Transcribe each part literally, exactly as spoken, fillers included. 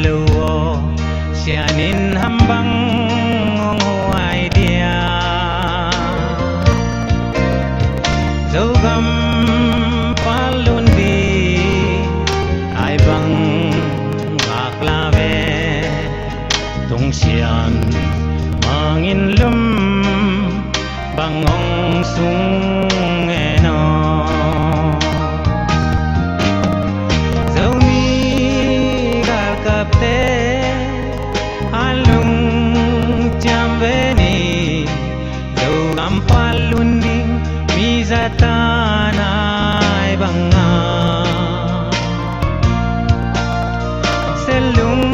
lo aw, sianin ham bang hong huai dia. Zogam palun di ai bang ngak la ve. Tungsian mangin lum bang hong sung en aw. Zomi galkapte a lungciam ve ni. Zogam palun ding mi zatan ai banga. Selung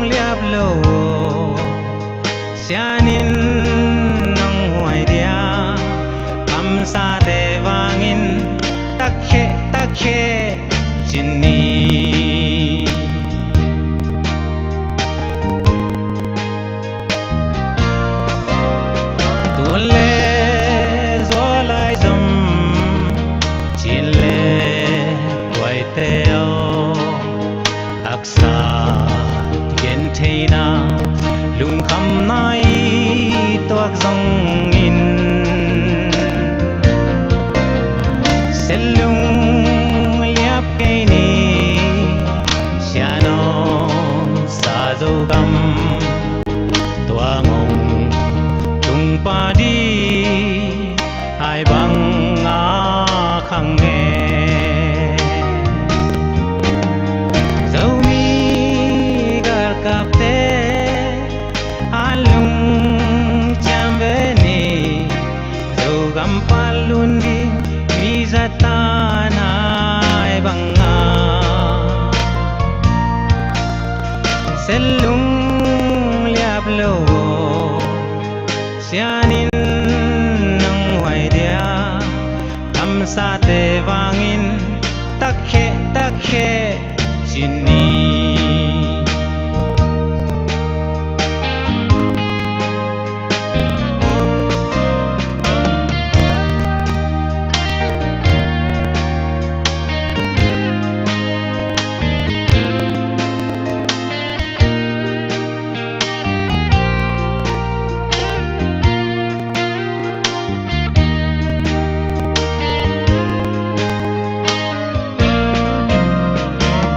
liap lo sianin nong huai dia. Kamsate vangin takhe takhe cin ni. Tuan le zualai zom cin le tuaite aw. Haksa gentheina lungkhamna i tuak zongin. Selung liap kei ni. Sianon sa Zogam tuangong tungpa di ai bang a khang e. Zomi galkapte a lungciam ve ni. Zogam palun ding mi zatan ai banga. Selung liap lo sianin nong huai dia. Kamsate vangin takhe takhe cin ni.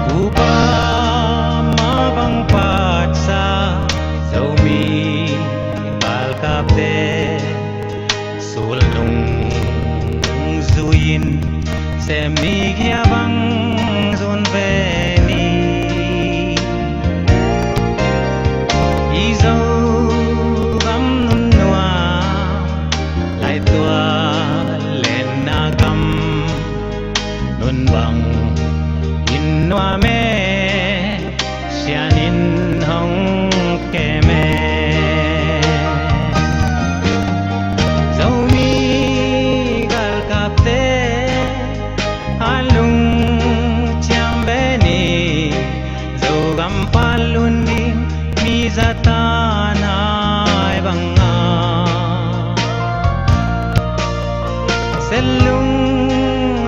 Kupa ma bang patsa Zomi balkapte sulnung zui-in sem ni, kia bang zun ve ni. I Zogam nunnuam laitual lenna gam nun bang in nuam e. Sianin hong kem e. Zomi galkapte a lungciam ve ni. Zogam palun ding mi zatan ai banga. Selung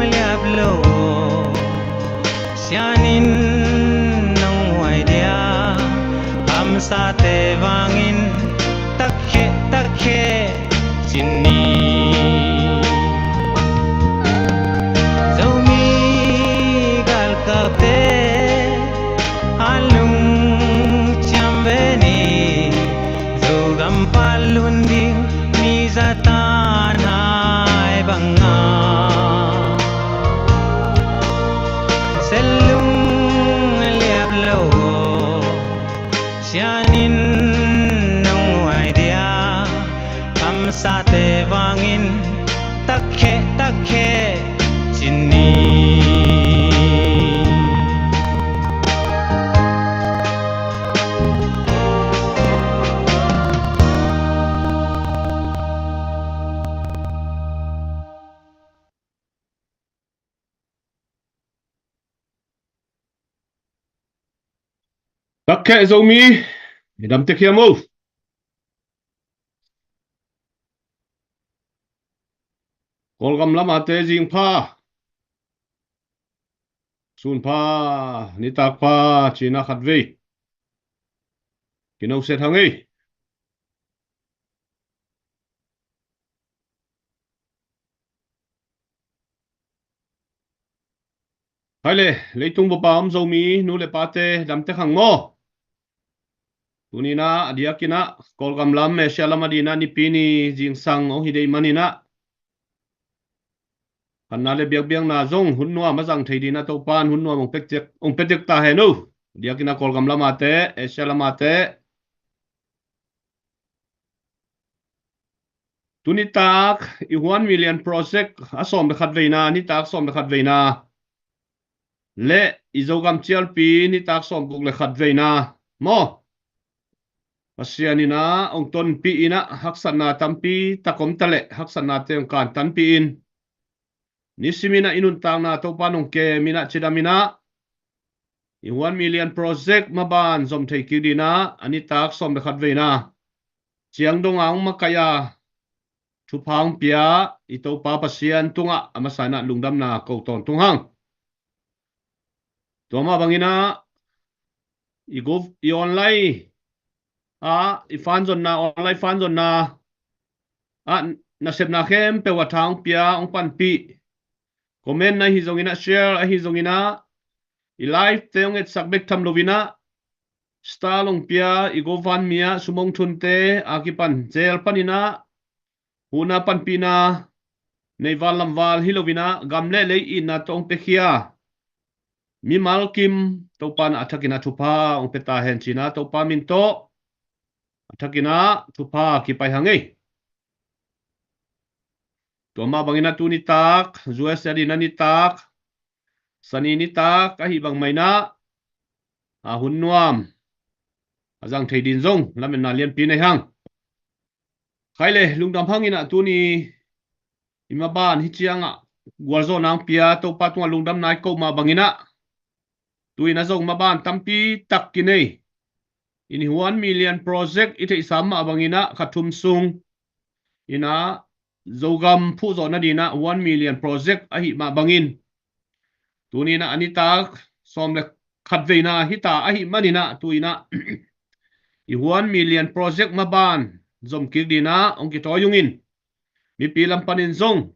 liap lo sianin nong huai dia. Kamsate vangin takhe takhe cin ni. Zomi galkapte a lungciam ve ni. Zogam palun ding mi zatan ai banga. Selung liap lo sianin nong huai dia. Kamsate vangin takhe takhe cin ni. Takhe Zomi, i dam tek hiam o? Kawlgam lamate zing pha, sun pha, nitak pha, cina khat vei. Kinoset hang ei. Hai le, leitung bupa om Zomi nu le pate damtek hang maw? Tuninah a diakinah Kawlgam lam, Asia lam a dinah nipi ni zingsang ong hi dei maninah, khanna le biakbiakna zong hun nuam a zang thei dinah Topan hun nuam ong petek, ong petek ta hen uh. A diakinah Kawlgam lamate, Asia lamate, tunitak i One Million Project a sawm le khat veina, nitak sawm le khat veina le i Zogam cialpi nitak sawm guk le khat veina maw? Pasian inah ong tonpih inah haksatna tampi tak om ta leh haksatnate ong kantanpih in, nisim inah i nuntakna Topan ong kem inah cidam inah i One Million Project maban zom thei kik dinah a nitak sawm le khat veina ciang donga ong makaih a thupha ong pia i Topa Pasian tungah a masa inah lungdamna ko tawntung hang. Tua mah banginah i gov, i online ah, i fanzonna, online fanzonna ah nasepna khempeuh a tha ong pia, ong panpih, comment ahi zonginah, share ahi zonginah, i live te ong etsak bek tham loinah, star ong pia, i GoFundMe ah sum ong thunte a kipan zel paninah huhna panpihna nei val lam val hi loinah gam le lei itna tawh ong piakhia mimal kim Topa inah a thakinah thupha ong pia ta hen cinah Topa min tawh a thakinah thupha kipai hang ei. Tua mah banginah tunitak, U S A dinah nitak, Sani nitak ahi bang mainah a hun nuam a zang thei din zong lametna lianpi nei hang. Khai le, lungdam hanginah tuni i maban hi ciangah gualzawhna ong pia Topa tungah lungdamna i koh mah banginah tuinah zong maban tampi tak kinei in i One Million Project i theihsa mah banginah kha thum sung inah Zogam phuhzawh nadinah One Million Project ahi mah bangin tuninah a nitak sawm le khat veina hita ahi maninah tuinah i One Million Project maban zom kik dinah ong kitawi ungin mipi lam panin zong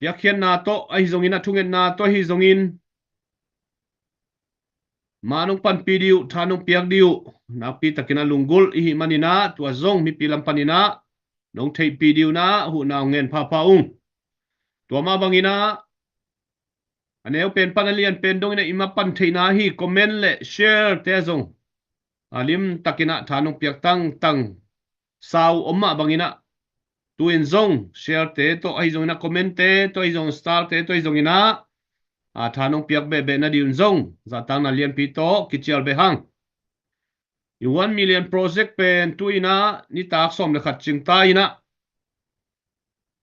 piakkhiatna tawh ahi zonginah thungetna tawh ahi zongin ma nong panpih dih uh, tha nong piak dih uh nakpi takinah lunggulh ihi maninah tua zong mipi lam paninah nong theihpih dih unah huhna ong ngen phapha ung. Tua mah banginah a neu pen pan a lian pen donginah i ma pan theihna hi comment le share te zong a lim takinah tha nong piak tangtang sau om mah banginah tuin zong share te tawh ahi zonginah comment te tawh ahi zong star te tawh ahi zonginah a tha nong piak behbeh nadih un zong zahtakna lianpi tawh kicial beh hang. I One Million Project pen tuinah nitak sawm le khat cingta inah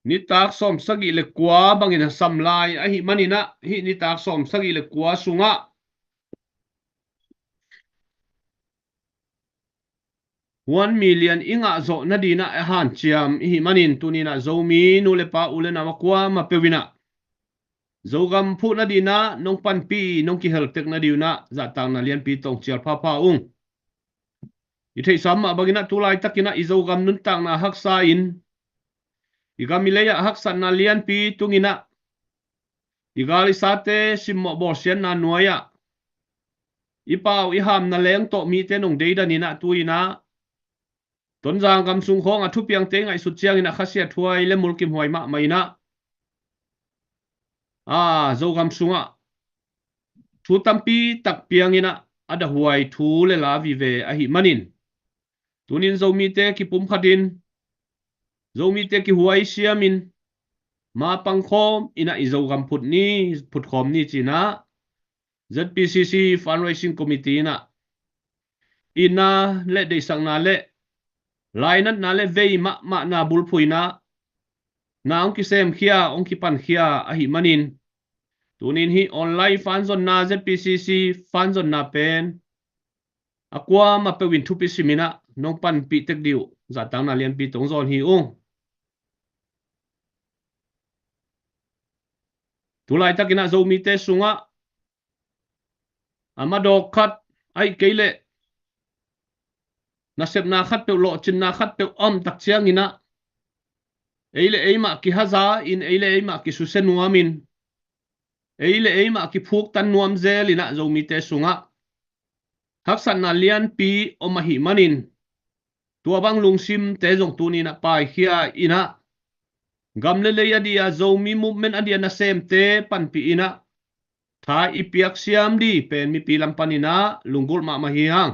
nitak sawm sagih le kua bangin a sam lai ahi maninah hih nitak sawm sagih le kua sungah One Million i ngah zawh nadinah a hanciam ihi manin tuninah Zomi nu le pa u le nau a kuamah peuh inah Zogam phuh nadinah nong panpih nong kiheltek nadih unah zahtakna lianpi tawh ong cial phapha ung. I theihsa mah banginah tu laitakinah i Zogam nuntakna haksa in i gam i lei ah haksatna lianpi tunginah i gal i sate simmawh bawlsiatna nuai-ah i pau i hamna leng tawh mite nong deidan inah tuinah Tonzang gam sung khawngah thupiangte i ngaihsut cianginah khasiathuai le mulkimhuai mahmah inah a Zogam sungah thu tampi tak pianginah a dahhuai thu le la vive ahi manin tunin Zomite kipumkhatin Zomite kihuai siamin ma pangkhawm inah i Zogam phut ni, phutkhawm ni cinah Z P C C Fundraising Committee inah itna le deihsakna le lainatna le vei mahmahna bulphuh inah na ong kisemkhia ong kipankhia ahi manin tunin hih online fanzonna Z P C C fanzonna pen a kuamah peuh in thupi siminah nong panpih tek dih uh zahtakna lianpi tawh ong zawn hi ung. Tu laitakinah Zomite sungah a madawk khat ahi kei leh nasepna khatpeuh, lawhcinna khatpeuh a om tak ciangin ah, ei le ei mah kihaza in, ei le ei mah kisusia nuamin, ei le ei mah kiphuktan nuam zel in ah Zomite sungah haksatna lianpi om ahih manin, tua bang lungsimte zong tuni in ah paikhia in ah, gam le lei a dia, Zomi movement a dia nasemte panpih in ah tha i piak siam dih pen mipi lam panin ah lunggulh mahmah hi hang.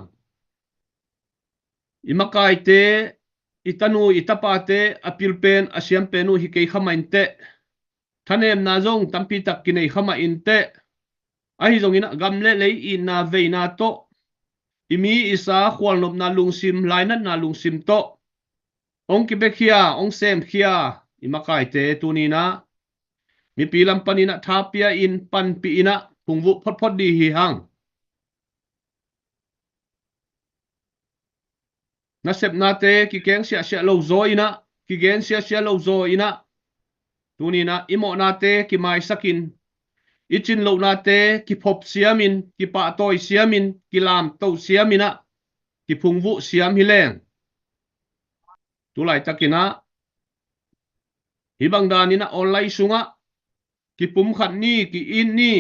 I makaite, i tanu, i tapate a pil pen, a siam pen uh hi kei kha mah inteh, thanemna zong tampi tak kinei kha mah inteh, ahi zongin ah gam le lei itna veina tawh, i mi i sa khualnopna lungsim, lainatna lungsim tawh hong kipiakhia, hong semkhia i makaite tuni in ah mipi lam panin ah tha pia in, panpih in ah phungvuh photphot dih hi hang. Nasepnate kikeng siahsiah lo zaw in ah, kigen siahsiah lo zaw in ah, tuni in ah i mawhnate kimaisak in, i cin lohnate kiphop siamin, kipahtawi siamin, kilamto siamin ah kiphungvuh siam hi leng, tu laitakin ah hih bang danin ah online sungah kipumkhat ni, ki-it ni,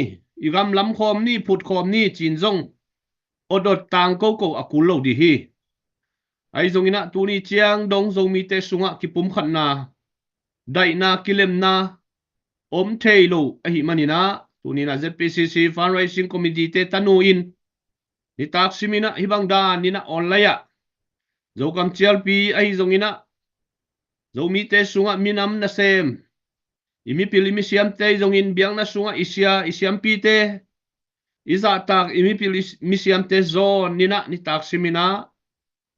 i gam lamkhawm ni, phutkhawm ni ci-in zong awt awt tangko ko a kul lo dih hi. Ahi zongin ah tuni ciang dong Zomite sungah kipumkhatna, daihna, kilemna om thei lo ahih manin ah, tuni in ah Z P C C Fundraising Committee te tanu in nitak simin ah hih bang danin ah online ah, Zogam cialpi ahi zongin ah, Zomite sungah minam nasem, i mipil i misiamte ahi zongin, biakna sungah i sia i siampite, i zahtak i mipil i misiamte zawnin ah nitak simin ah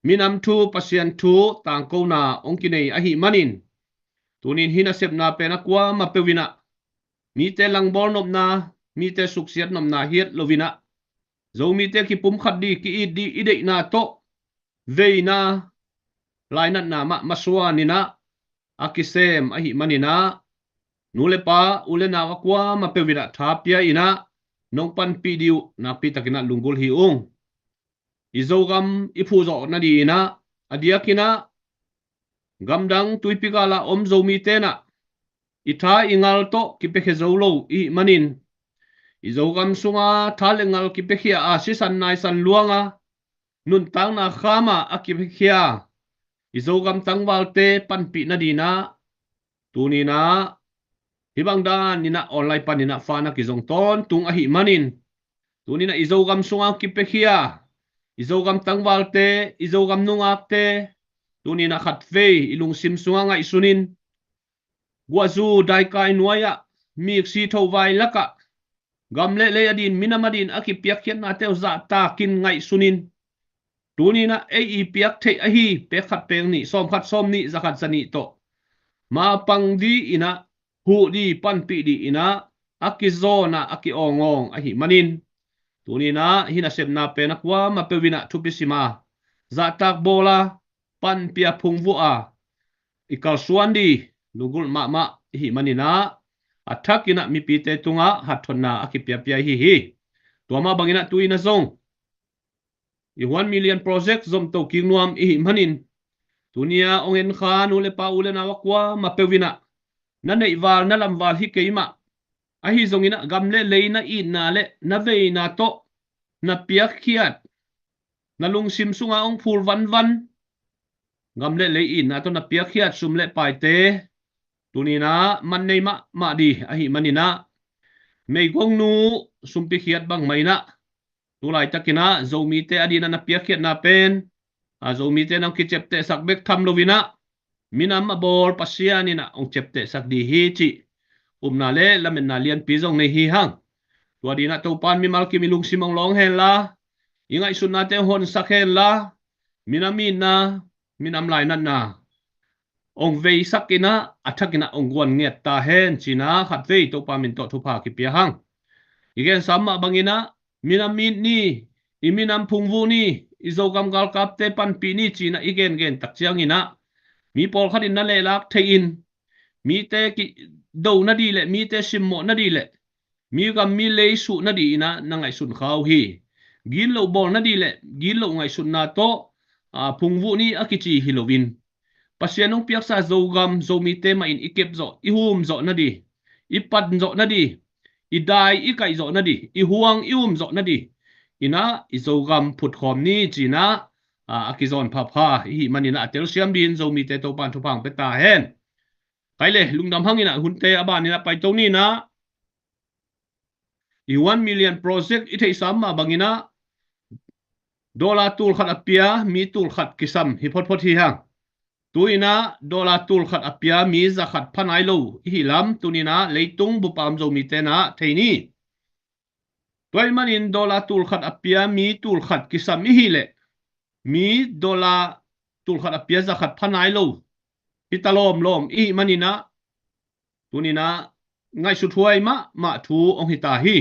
minam thu, Pasian thu tangkona hong kinei ahih manin, tuni in hih nasepna pen a kuamah peuh in ah mite langbawl nopna, mite suksiat nopna hiat lo in ah, Zomite kipumkhat dih, ki-it dih i deihna tawh veina, lainatna mah masuan in ah a kisem ahih manin ah, nu le pa, u le nau a kuamah peuh in ah tha pia in ah nong panpih dih uh nakpi takin ah lunggulh hi ung. I Zogam i phuhzawh nadingin ah, a diakin ah gamdang tuipi gala om Zomite in ah i tha i ngal tawh kipiakhia zo lo ihih manin, i Zogam sunga tha le ngal kipiakhia a, sisan naisan luanga nuntakna khama a kipiakhia i Zogam tangvalte panpih nadingin ah, tuni in ah hih bang danin ah online panin ah fan a kizong tawntung ahih manin, tuni in ah i Zogam sunga kipiakhia i Zogam tangvalte, i Zogam nungakte, tuni in ah khatvei i lungsim sunga ngaihsun in, guahzu daikai nuai-ah, miksi thovai lakah, gam le lei adin, minam adin a kipiakkhiatnate uh zahtakin ngaihsun in, tuni in ah ei i piak theih ahi pek khat pek nih, sawm khat sawm nih, za khat za nih tawh mapang dingin ah, huh dih, panpih dingin ah a kizawn ah, a ki-awngawng ahih manin, tuni in ah hih nasepna pen a kuamah peuh in ah thupi sim a, zahtak bawl a, panpih a, phungvuh a, i kalsuan ding lunggulh mahmah ihih manin ah, a thakin ah mipite tungah hatthotna a kipiapia ihi hi. Tua mah bangin ah tu-in ah zong i One Million Project zomto kik nuam ihih manin, tuni a hong en kha nu le pa, u le nau a kuamah peuh in ah na neihval, na lamval hi kei mah, ahi zongin ah gam le lei na itna le na veina tawh na piakkhiat, na lungsim sunga hong phul vanvan gam le lei itna tawh na piakkhiat sum le paite, tuni in ah man nei mahmah ding ahih manin ah, meigongnu sumpi khiat bangmah in ah, tu laitakin ah Zomite adin ah na piakkhiatna pen, a, Zomite in ah hong kiciaptehsak bek tham lo in ah, minam a bawl Pasian in ah hong ciaptehsak ding hi cih upna le lametna lianpi zong nei hi hang. Tua dingin ah Topa in mimal kim i lungsim hong lawng henla, i ngaihsutnate hong honsak henla, minam itna, minam lainatna hong veisak in ah, a thakin ah hong guan ngiat ta hen ci-in ah khatvei Topa min tawh thupha kipia hang. I gensa mah bangin ah, minam it ni, i minam phungvuh ni, i Zogam galkapte panpih ni ci-in ah i gengen tak ciangin ah, mi pawlkhat in na lehlak thei in, mite kido nading le mite simmawh nading le mi gam mi lei suh nadingin ah na ngaihsun kha uh hi. Gitloh bawl nading le gitloh ngaihsutna tawh a, phungvuh ni a kici hi loin, Pasian hong piaksa Zogam, Zomite mah in i kep zawh, i hum zawh nading, i pan zawh nading, i dai i kaih zawh nading, i huang i hum zawh nading in ah i Zogam phutkhawm ni ci-in ah, a, a kizawn phapha i hih manin ah a telsiam dingin Zomite Topa'n thupha hong pia ta hen. Khai le, lungdam hangin ah hunte a banin ah paito ni in ah, i one million project i theihsa mah bangin ah dollar tulkhat a pia mi tulkhat kisam hi photphot hi hang. Tu-in ah dollar tulkhat a pia mi zakhat pha nai lo i hih lam tuni-in ah leitung bup a om Zomite in ah thei ni. Tua ahih manin dollar tulkhat a pia mi tulkhat kisam i hih leh mi dollar tulkhat a pia zakhat pha nai lo hi ta lawmlawm i hih manin ah tuni-in ah ngaihsuthuai mahmah thu hong hi ta hi.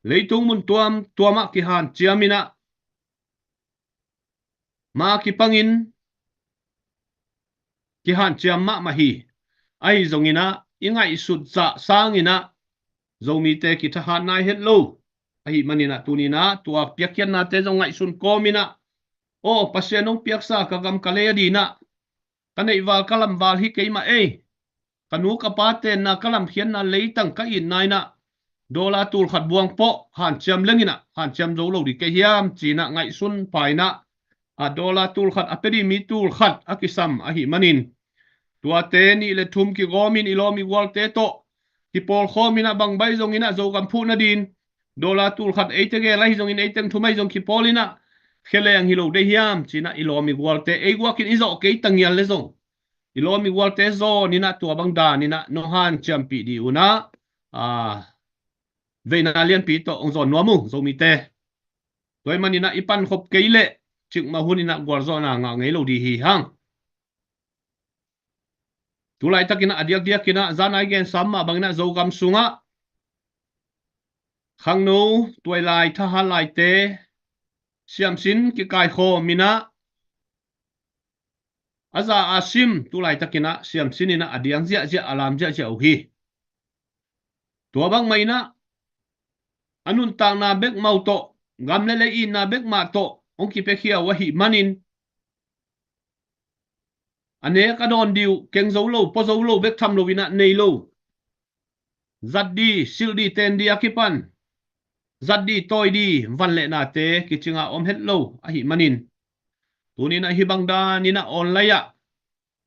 Leitung mun tuamtuam ah kihanciam in ah ma kipangin kihanciam mahmah hi. Ahi zongin ah i ngaihsut zah sangin ah Zomite kithahat nai het lo. Ahih manin ah tuni-in ah tua piakkhiatnate zong ngaihsun kawmin ah, aw, Pasian hong piaksa ka gam ka lei a dingin ah ka neihval ka lamval hi kei mah ei. Ka nu ka pa tenna, ka lamkhiatna, leitang ka itna in ah dollar tulkhat buang pawh hanciam leng in ah hanciam zo lo ding kei hiam ci-in ah ngaihsun pha in ah, a, dollar tulkhat a pia ding mi tulkhat a kisam ahih manin, tuate nih le thum kigawmin i lawm i gualte tawh kipawlkhawm in ah bang baih zongin ah Zogam phuh nading dollar tulkhat eite gel ahi zongin, ei teng thum ahi zong kipawl in ah khe leng hi lo ding hiam ci-in ah i lawm i gualte, ei guakin i zawh kei ta ngial le zong, i lawm i gualte zawn in ah tua bang danin ah nong hanciampih ding un ah, a, veina lianpi tawh hong zawn nuam uh Zomite. Tua ahih manin ah i pankhop kei leh cikmah hun in ah gualzawhna ngah ngei lo ding hi hang. Tu laitakin ah a diakdiakin ah zan a i gensa mah bangin ah Zogam sungah khangno, tuailai, thahat laite siamsin kikaikhawm in ah a za a sim tu laitakin ah siamsin in ah a diang ziahziah, a lam ziahziah uh hi. Tua bangmah in ah a nuntakna bek mah uh tawh, gam le lei itna bek mah tawh hong kipiakhia uh ahih manin a nek a dawn ding uh keng zo lo, pua zo lo, bek tham lo in ah nei lo. Zat ding, silh ding, ten ding a kipan zat ding, tawi ding van le nate kicing a om het lo ahih manin, tuni-in ah hih bang danin ah online ah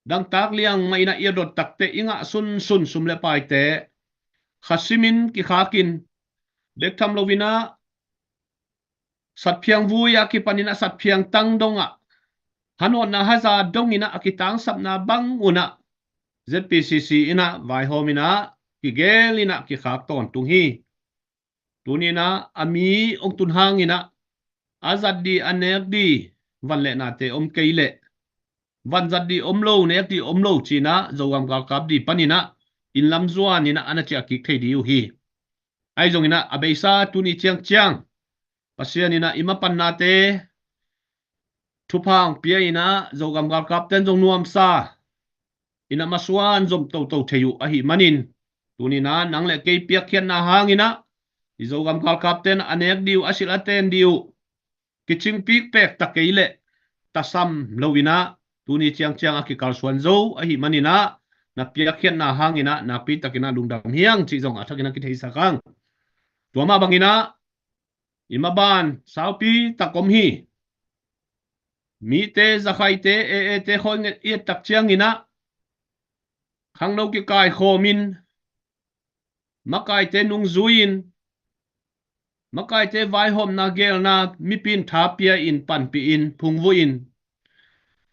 dangtak liang mah in ah i a dot takte, i ngah sunsun sum le paite kha simin kikhakin, bek tham lo in ah satphiang vui a kipanin ah satphiang tang dongah, hanawtna haza dongin ah a kitangsapna bang un ah Z P C C in ah vaihawm in ah kigel in ah kikhak tawntung hi. Tuni-in ah a mi hong tun hangin ah a zat ding, a nek ding van le nate om kei leh, van zat ding om lo, nek ding om lo ci-in ah Zogam galkap ding panin ah inn lam zuan in ah a na ciah kik thei ding uh hi. Ahi zongin ah a beisa tuni ciangciang Pasian in ah i mapannate thupha hong pia in ah Zogam galkapten zong nuamsa in ah masuan zom toto thei uh ahih manin, tuni-in ah nang le kei piakkhiatna hangin ah i Zogam galkapten a nek ding uh, a silh a ten ding uh kicingpik pek ta kei leh tasam lo in ah tuni ciangciang a kikalsuan zo ahih manin ah na piakkhiatna hangin ah nakpi takin ah lungdam hi hang cih zong a thakin ah kitheisak hang. Tua mah bangin ah i maban saupi tak om hi. Mite, zakhaite, e e te khawi nget i et tak ciangin ah khangno kikaikhawmin, makaite nungzui-in, makaite vaihawmna gelna mipi in tha pia-in, panpih-in, phungvuh-in,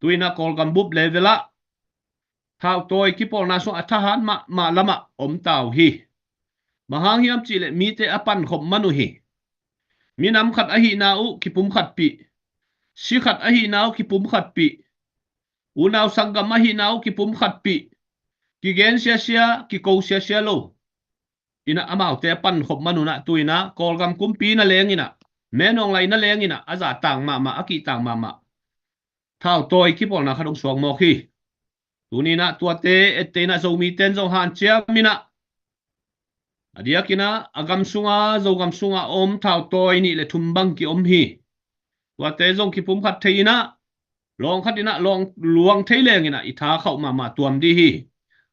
tu-in ah Kawlgam bup level ah thautawi kipawlna sungah a thahat mahmah lamah om ta uh hi. Bang hang hiam cih leh mite a pankhop man uh hi. Minam khat ahihna uh kipumkhatpih, si khat ahihna uh kipumkhatpih, unau sanggam ahihna uh kipumkhatpih, kigen siasia, kiko siasia lo in ah amaute a pankhop man un ah tu-in ah Kawlgam kumpi na leng in ah, menawng lai na leng in ah a zahtang mahmah, a kihtang mahmah thautawi kipawlna khat hong suak mawk hi. Tuni-in ah tuate etteh in ah Zomite in zong hanciam in ah, a diakin ah a gam sunga, Zogam sunga a om thautawi nih le thum bang ki-om hi. Tuate zong kipumkhat thei in ah lawng khat in ah lawng luang thei leng in ah i tha khauh mahmah tuam dih hi.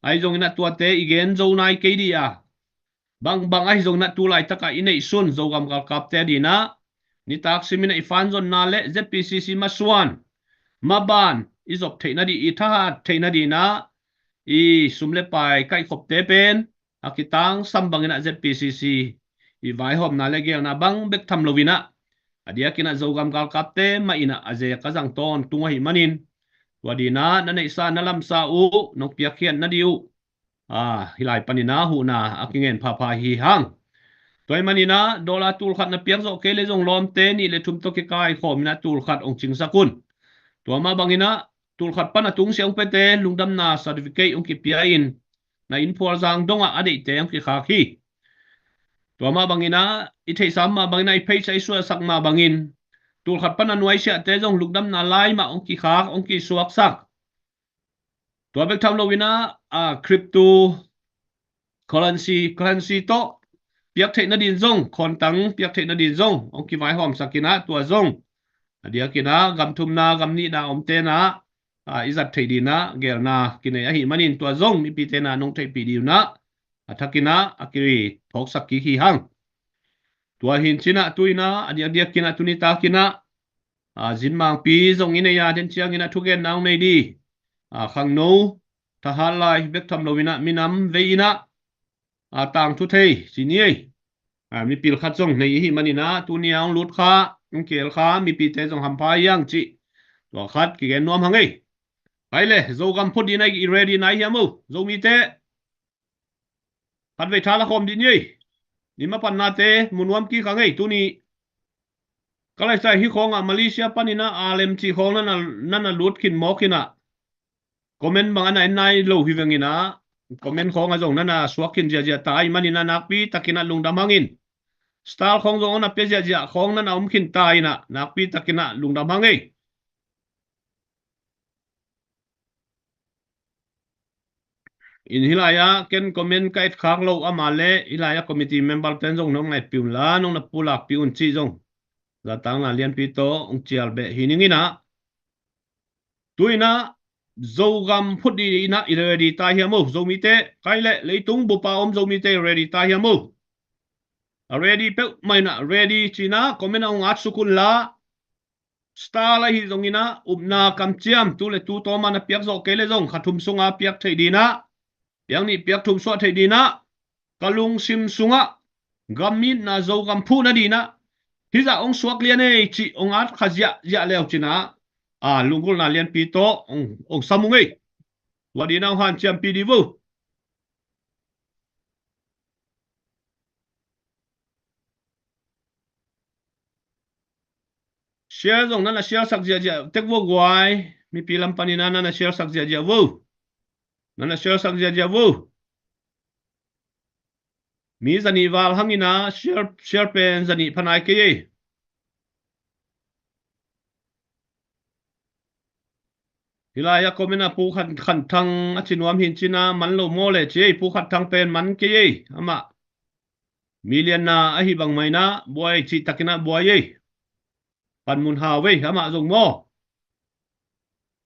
Ahi zongin ah tuate i gen zo nai kei dih a, bangbang ahi zongin ah tu laitak ah i neihsun Zogam galkapte ading in ah nitak simin ah i fanzonna le Z P C C masuan maban i zop theih nading, i thahat theih nading in ah i sum le pai kaihkhopte pen a kitangsam bangin ah Z P C C i vaihawmna le geelna bang bek tham loin ah a diakin ah Zogam galkapte mah in ah a zek a zang tawntung ahih manin tua ading in ah na neihsa na lamsa uh nong piakkhiat nading uh, a, hih lai panin ah huhna a kingen phapha hi hang. Tua ahih manin ah dollar tulkhat na piak zawh kei le zong lawmte nih le thum tawh kikaikhawm in ah tulkhat hong cingsak un. Tua mah bangin ah tulkhat pan a tungsiah hong piate lungdamna certificate hong kipia in na inn phualzang dongah a deihte hong kikhak hi. Tua mah bangin ah i theihsa mah bangin ah i pheisa i suahsak mah bangin tulkhat pan a nuaisiahte zong lungdamna lai mah hong kikhak hong kisuaksak. Tua bek tham loin ah, a, crypto currency, currency tawh piak theih nading zong, khawntang piak theih nading zong hong kivaihawmsak in ah tua zong a diakin ah gam thumna gam nihna omte in ah, a, i zat theih ding in ah geelna kinei ahih manin tua zong mipite in ah nong theihpih ding un ah a thakin ah a kiphawksak kik hi hang. Tua hi in cin ah tu in ah a diakdiakin ah tu nitakin ah, a, zinmangpi zong i nei a, den ciangin ah thugenna hong nei ding, a, khangno thahat lai bek tham loin ah minam vei in ah, a, tangthu thei ci ni ei. A, mipil khat zong nei i hih manin ah tuni a hong lut kha, hong keel kha mipite zong hampha hi hang cih tua khat kigen nuam hang ei. Ai le, Zogam phut ding in ah i ready nai hiam uh? Zomite khatvei tha la khawm dih ni ei. Ni ma pannate mu nuam kik hang ei. Tuni ka laisai hih khawngah Malaysia panin ah a lem cih khawng nana, nana lut khin mawk in ah comment bang a na en nai lo hi veng in ah comment khawngah zong nana suak khin ziahziah ta ahih manin ah nakpi takin ah lungdam hang in. Star khawng zong a na pia ziahziah khawng nana om khin ta in ah nakpi takin ah lungdam hang ei. In hih lai-ah ken comment ka etkhak loh amah le hih lai-ah committee member ten zong nong ngaihpih un la, nong na pulakpih un cih zong zatakna lianpi tawh hong cial beh hi ning in ah. Tu in ah Zogam phut ding in ah i ready ta hiam uh? Zomite, kai le leitung bup a om Zomite i ready ta hiam uh? A ready peuhmah in ah ready ci in ah comment ah hong atsuk un la. Star ahi zongin ah upna kamciam tu le tu tawm a na piak zawh kei le zong kha thum sungah piak theih ding in ah, piak nih piak thum suah theih ding in ah, ka lungsim sungah gam itna Zogam phuh nading in ah hih zah hong suak lian ei cih hong at kha ziahziah le uh cin ah, a, lunggulhna lianpi tawh hong, hong sam ung ei. Tua ding in ah hong hanciampih dih uh. Share zong nana share sak ziahziah tek vo guai. Mipi lam panin ah nana share sak ziahziah vo. Nana share sak ziahziah vo. Mi zanih val hangin ah share, share pen zanih pha nai kei ei. Hih lai-ah comment ah Pu Khan, Khan Thang a ci nuam hi in cin ah man lo maw le ci ei. Pu Khan Thang pen man kei ei. Amah milianna ahi bang mah in ah buai cih takin ah buai ei. Panmun hau ei amah zong maw.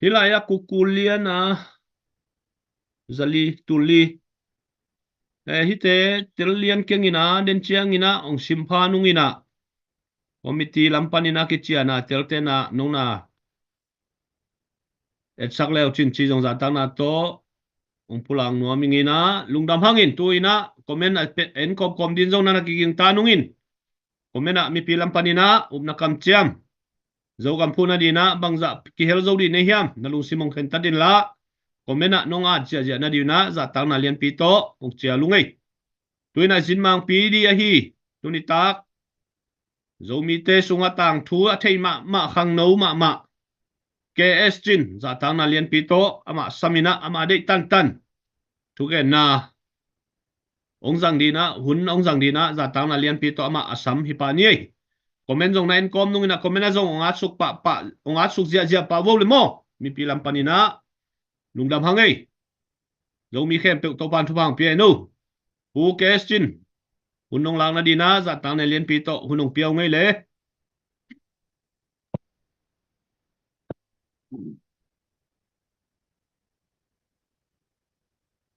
Hih lai-ah kukul lian a zali tuli. Eh, hihte tel lian keng in ah den ciangin ah hong simpha nung in ah committee lam panin ah kiciana telte in ah nong na etsak le uh cin ci zong zahtakna tawh hong pulak nuam ing in ah lungdam hang in. Tu in ah comment a pe-, en kawmkawm ding zong nana kiging ta nung in. Comment ah mipi lam panin ah upna kamciam Zogam phuh nading in ah bangzah kihel zo dih na hiam na lungsim hong khentat in la. Comment ah nong at ziahziah nading in ah zahtakna lianpi tawh hong cial ung ei. Tu in ah zinmangpi dih ahi tu nitak Zomite sungah tangthu a thei mahmah, khangno mahmah K S Cin zahtakna lianpi tawh amah sam in ah amah deih tantan thugenna hong zang ding in ah, hun hong zang ding in ah zahtakna lianpi tawh amah a sam hi pah ni ei. Comment zong na en kawm nung in ah comment ah zong hong atsuk pahpah, hong atsuk ziahziah pah vo le maw. Mipi lam panin ah lungdam hang ei. Zomi khempeuh Topa'n thupha hong pia hen uh. Pu K S Cin hun hong lak nading in ah zahtakna lianpi tawh hun hong pia ung ei le.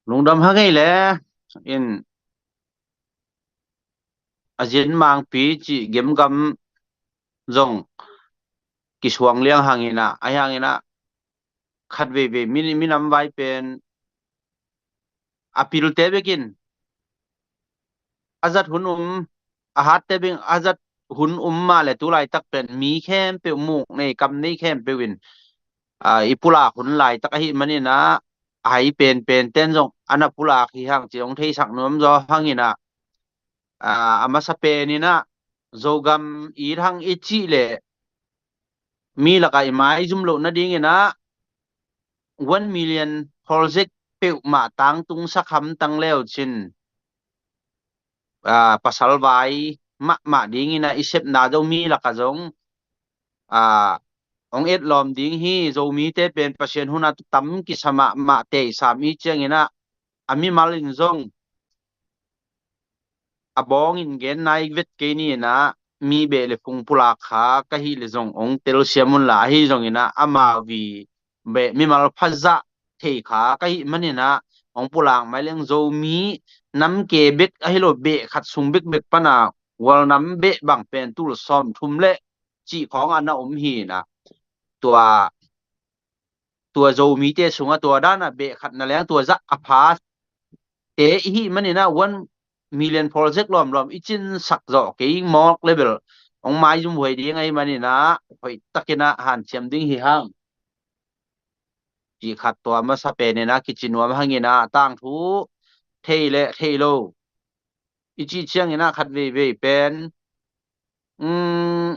Lungdam hang ei le, in a zin mangpi cih gemgam zong kisuang liang hangin ah, a hangin ah khat veivei mi, minam vai pen a pilte bekin a zat hun um, a hatte bek a zat hun um mah le tu laitak pen mi khempeuh, muk nei kam nei khempeuh in, a, i pulak hun laitak ahih manin ah, a hai penpen ten zong a na pulak hi hang ci hong theisak nuam zaw hangin ah, a, a masa penin ah Zogam it hang i cih leh mi lakah i maizum loh nadingin ah one million project peuhmah tangtungsak hamtang leu cin, a, pasal vai mahmah dingin ah i sepna Zomi lakah zong, a, hong etlawm ding hi. Zomite pen Pasian hun ah tam kisa mahmah, teisam i ciangin ah a mimal in zong a bawngin gen nai vet kei ni in ah, mi beh le phung pulak kha ka hih le zong hong telsiam unla, ahi zongin ah amau vi beh mimal phazah thei kha ka hih manin ah hong pulak mai leng Zomi nam ke bek ahi lo, beh khat sung bekbek pan a gual nam beh bang pen tul sawmthum le cih khawng a na om hi in ah, tua tua Zomite sungah tua dan a beh khat na leng tua zah a pha te i hih manin ah one million project lawmlawm i cinsak zawh kei mawk le bel hong maizum huai ding ahih manin ah hoih takin ah hanciam ding hi hang. Cih khat tua masa penin ah kici nuam hangin ah, tangthu thei le thei lo i cih ciangin ah khat veivei pen, um,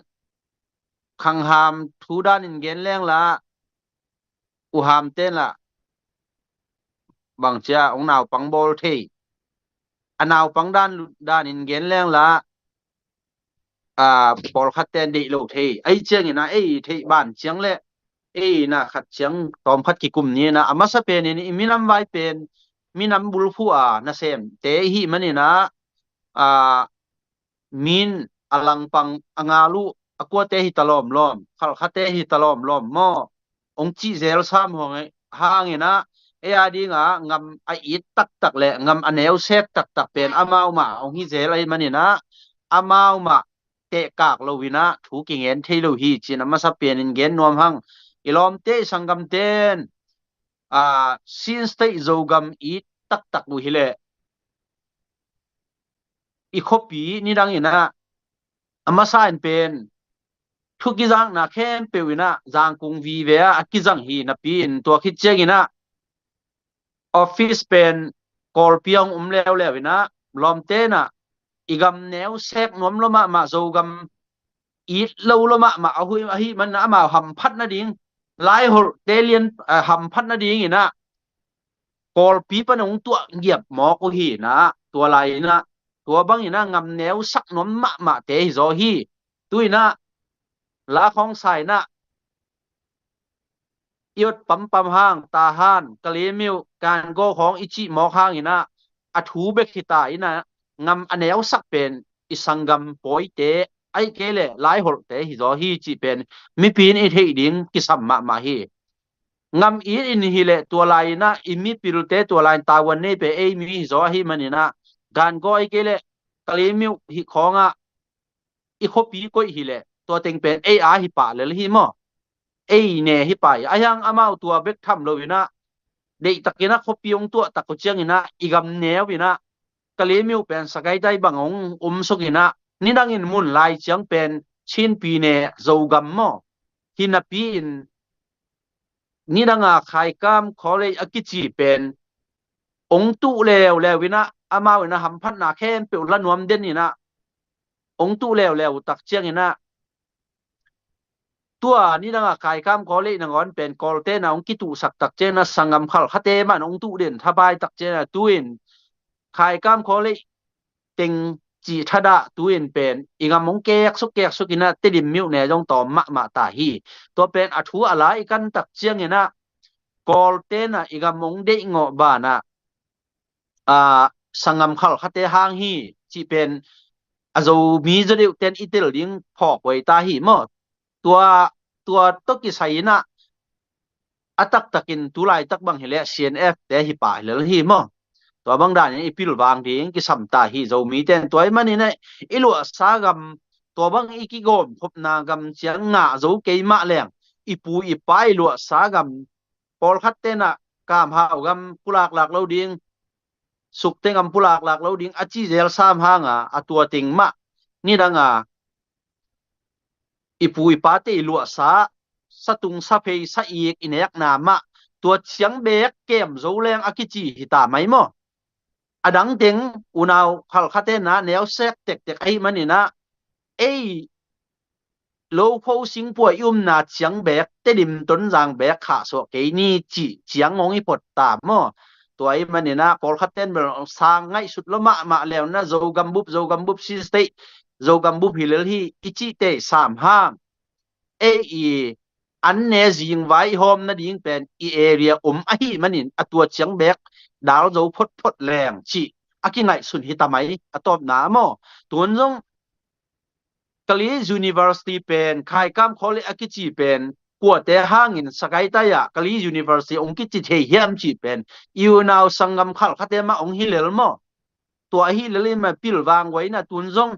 khangham thu danin gen leng la, u ham ten la bangcia hong naupang bawl thei, a naupang dan, danin gen leng la, a, pawlkhat ten deih lo thei. Ahi ciangin ah ei theih ban ciang le ei na khat ciang tawm khat kikum ni in ah, a masa penin i minam vai pen minam bulphuh a nasemte i hih manin ah, a, min a langpang a ngal uh a kuate hi ta lawmlawm, khalkhate hi ta lawmlawm maw, hong cih zel sam hong hangin ah, ei a ding a ngam a it taktak le ngam a neusek taktak pen amau mah hong hi zel ahih manin ah, amau mah tehkak lo in ah thu kingen thei lo hi ci-in a masa penin gen nuam hang. I lawmte, i sanggamte in, a, Chin State Zogam it taktak uh hi leh i khuapi nidang in ah, a masa in pen thu kizakna khempeuh in ah Zangkung vive ah a kizang hi napi in, tua khit ciangin ah office pen Kawlpi ah hong um leuleu in ah, lawmte in ah i gam neusek nuam lua mahmah, Zogam it lo lua mahmah a hui ahih manin ah amau hamphat nading, Laiholhte lian, a, hamphat nadingin ah Kawlpi pan hong tuah giap mawk uh hi in ah, tua lai in ah tua bangin ah ngam neusak nuam mahmahte hi zaw hi. Tu in ah la khawng sa in ah i ot pampam hang, Tahan, Kalemyo, Gangaw khawng i cih mawk hangin ah a thu bek hi ta in ah, ngam a neusak pen i sanggam pawite, ahih kei leh Laiholhte hi zaw hi cih pen mipi in i theih ding kisam mahmah hi. Ngam it in hi leh tua lai in ah i mipilte, tua lai in Taiwan nei pen ei mi hi zaw ahih manin ah, Gangaw ahih kei leh Kalemyo hih khawng ah i khuapi koih hi leh tua teng pen ei a hi pah lel hi maw, ei ne hi pah hi. A hiang amau tua bek tham lo in ah, deihtakin ah khuapi hong tuah tak uh ciangin ah i gam neu in ah, Kalemyo pen Sagaing Valley bang hong om suk in ah, nidangin mun lai ciang pen Chinpi ne Zogam maw, hi napi in nidang a Khaikam College a kici pen hong tuh leuleu in ah, amau in ah hamphatna khempeuh la nuam den in ah hong tuh leuleu uh tak ciangin ah, tua nidang a Khaikam College nangawn pen Kawlte in ah hong kituhsak tak ciangin ah, sanggam khalkhate mah in hong tuh den thapai tak ciangin ah, tu in Khaikam College teng cih thadah tu in pen i gam hong keksuk keksuk in ah Tedim myone zong tawm mahmah ta hi. Tua pen a thu a la i kan tak ciangin ah, Kawlte in ah i gam hong deih ngawh ban ah, a, sanggam khalkhate hang hi cih pen a Zomi zaw deuhte in i tel ding phawk huai ta hi maw. Tua, tua tawh kisai in ah a taktakin tulaitak bang hileh C N F te hi pah hi lel hi maw. Tua bang danin i pilvang ding kisam ta hi. Zomite in tua ahih manin ah i luahsa gam, tua bang i kigawmkhopna gam ciang ngah zo kei mah leng, i pu i pa i luahsa gam, pawlkhat ten ah Kamhau gam pulaklak lo ding, Sukte gam pulaklak lo ding a ci zel sam hanga, a tua teng mah nidanga i pu i pate i luahsa, satung saphei sa-ik i nekna mah tua ciang beek kem zo leng a kici hi ta mai maw. A dang teng unau Khalkhate in ah neu sek tektek ahih manin ah, ei, Lopho singpua i umna ciang beek, Tedim Tonzang beek khahsuah kei ni cih ciang hong hi phot ta maw. Tua ahih manin ah pawlkhat ten bel sang ngaihsut lua mahmah leu in ah Zogam bup, Zogam bup, Chin State, Zogam bup hi lel hi i cihte sam hang, ei i an ne zingvai i hawm nading pen i area om ahih manin a tua ciang beek dal zo photphot leng cih a kingaihsun hi ta mai a tawpna maw. Tun zong Kalay University pen, Khaikam College a kici pen, kuate hangin Sagay tai-ah Kalay University hong kici thei hiam cih pen i unau sanggam Khalkhate mah hong hi lel maw. Tua ahi lel in mah pilvang guai in ah tun zong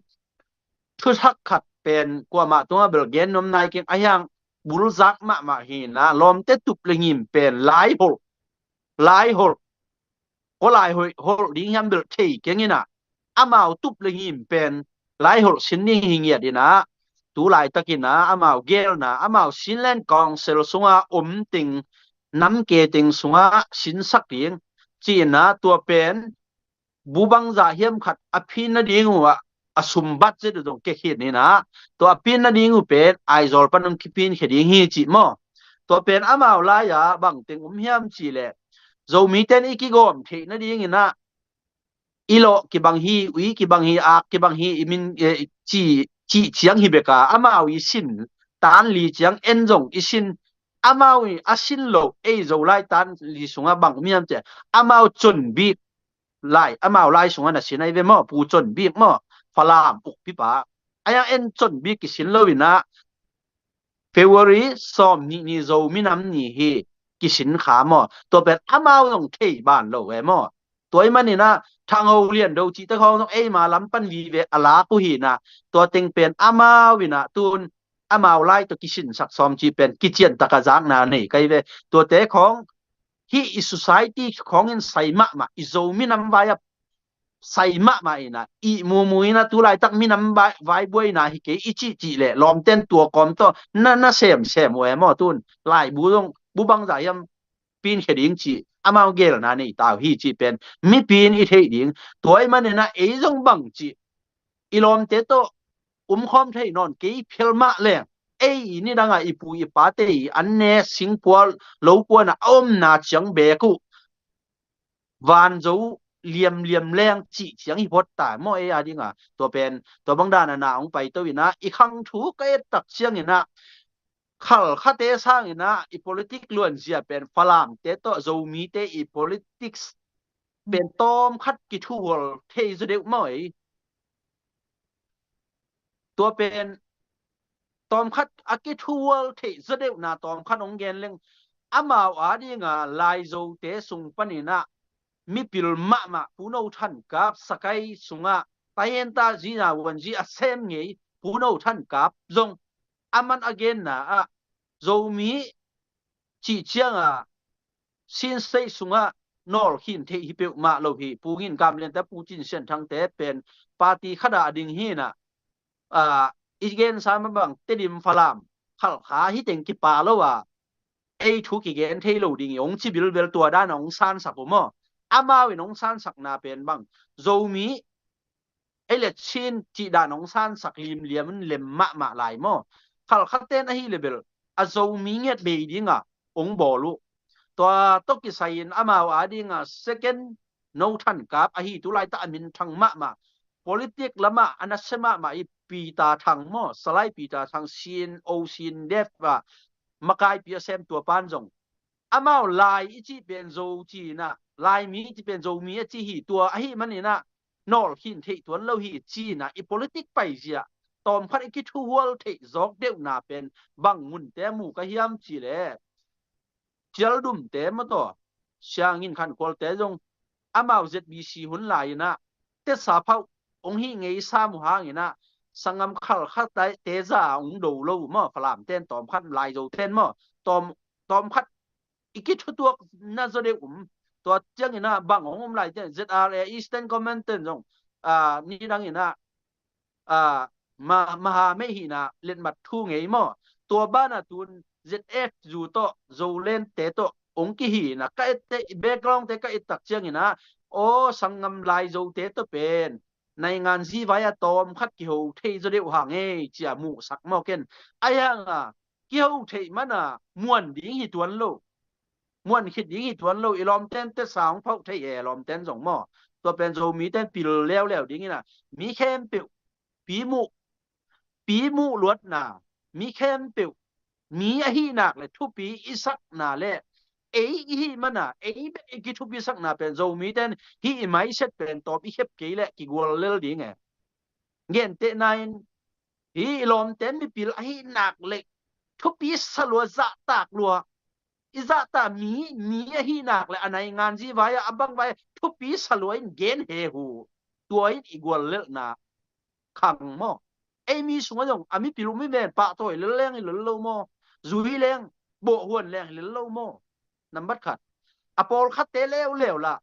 thuthak khat pen kuamah tungah bel gen nuam nai keng, a hiang bulzak mahmah hi in ah, lawmte tup le ngim pen laiholh, laiholh, ko laiholh ding hiam bel thei keng in ah, amau tup le ngim pen laiholh sin ding hi ngiat in ah, tu laitakin ah amau gelna, amau Chinland Council sunga om teng, namke teng sungah sinsak ding ci in ah, tua pen bu bangzah hiam khat a phin nading uh ah a sum budget uh zong kekhin in ah, tua a phin nading uh pen Aizawl pan hong kiphin khia ding hi cih maw. Tua pen amau lai-ah bang teng om hiam cih leh, Zomite in i kigawm theih nading in ah, i lawh kibang hi, ui kibang hi, ak kibang hi, i min, eh, ci, cih ciang hi bek a, amau i sin tan li ciang en zong i sin, amau i a sin lo, ei Zolai tan li sungah bang om hiam cih leh, amau conbik lai, amau lai sungah na sin ahi ve maw, Pu Conbik maw, Falam ukpipa. A hiang en conbik kisin lo in ah, February sawm nih ni Zo minam ni hi kisin kha maw. Tua pen amau zong thei ban lo ve maw. Tua ahih manin ah Thang Ho Lian Do cihte khawng zong eima lam pan vive a lak uh hi in ah, tua teng pen amau in ah tun amau lai tawh kisinsak sawm cih pen kician taka zakna nei kai ve. Tuate khawng hih i society khawng in sai mahmah, i Zo minam vai-ah sai mahmah in ah, i mumu in ah tu laitak minam vai, vaibuaina hi kei i cihcih leh lawmten tua kawm tawh na, na semsem uh e maw. Tun laibu zong bu bangzah hiam pinkhia ding cih amau gelna nei ta uh hi cih pen mipi in i theih ding. Tua ahih manin ah ei zong bang cih i lawmte tawh umkhawm thei nawn kei phial mah leng, ei i nidangah i pu i pate i an ne singpua lopuana a omna ciang beek uh van zo liamliam leng cih ciang hi phot ta maw ei a dinga. Tua pen tua bang dana na hong paito in ah, i khang thu ka et tak ciangin ah Khalkhate sangin ah i politic luanzia pen Falamte tawh Zomite i politics pen tawmkhat kithuhual thei zaw deuh maw ei. Tua pen tawmkhat a kithuhual theih zaw deuhna tawmkhat hong gen leng, amau a dinga Laizote sung panin ah mipil mahmah Pu No Than Kap Sakai sungah taihenta zina vuanzi a sem ngei Pu No Than Kap zong a man a genna ah Zomi cih cianga Chin State sungah nawlkhin theih hi peuhmah lo hi. Pu Ngin Kam Liante, Pu Cin Sian Thangte pen party khatah a ding hi in ah, ah, i gensa mah bang Tedim, Falam, Khalkha hi teng kipa lo a, ei thu kigen thei lo ding i hong ci bilbel, tua dan a hong sansak uh maw. Amau in hong sansakna pen bang Zomi ei le Chin cih dan hong sansak limliam in lem mahmah lai maw. Khalkhaten ahi le bel a Zomi ngiat bei dinga hong bawl uh. Tua tawh kisai-in amau a dinga second No Than Kap ahi, tu laitak a minthang mahmah, politic lamah a nasia mahmah i Peter Thang maw, Salai Peter Thang, Chin O Chin Def a makaipi a sem tua pan zong amau Lai i cih pen Zo ci-in ah, Laimi i cih pen Zomi a ci hi. Tua ahih manin ah nawlkhin theih tuan lo hi ci-in ah i politic paizia tawmkhat i kithuhual theih zawk deuhna pen bang munte mu ka hiam cih leh, Cialdumte maw tawh, Sianginn Khankhualte zong amau Z B C hun lai-in ah, Tesa phauh hong hih ngei sam uh hangin ah, sanggam Khalkhatte za a hong do lo uh maw, Falamten tawmkhat, Laizoten maw, tawm, tawmkhat i kithutuak na zaw deuh um. Tua ciangin ah bang hong um lai te, Z R A Eastern Command ten zong, ah, nidangin ah, ah, ma, maha mei hihna letmat thu ngei maw. Tua banah tun Z F zu tawh, Zolente tawh hong kihihna ka ette, background te ka et tak ciangin ah, aw, sanggam Laizote tawh pen naingan zi vai a tawmkhat kiho thei zaw deuh hang ei, ci-a muhsak maw ken. Ahi hanga kiho theih mana muan ding hi tuan lo. Muan khit ding hi tuan lo. I lawmten Tesa hong phauh thei e, lawmten zong maw. Tua pen Zomiten pil leuleu dingin ah, mi khempeuh, pi muh, pi muh luatna, mi khempeuh, mi ahih nak le thupi i sakna le ei i hih mana ei bek i kithupi sakna pen Zomiten hih i maiset pen tawm i khep kei leh kigual lel ding e. Gentehna in, hih i lawmten mipil ahih nak le thupi sa lua, zahtak lua. I zahtak mi, mi ahih nak le a naingan zi vai a, a bang vai a thupi sa lua in gen he uh. Tua in i guallelhna khang maw. Ei mi sungah zong a mipil um i ven, pahtawi lel leng hi lel lo maw. Zui leng, bawhhuan leng hi lel lo maw. Nambat khat. A pawlkhatte leuleu lah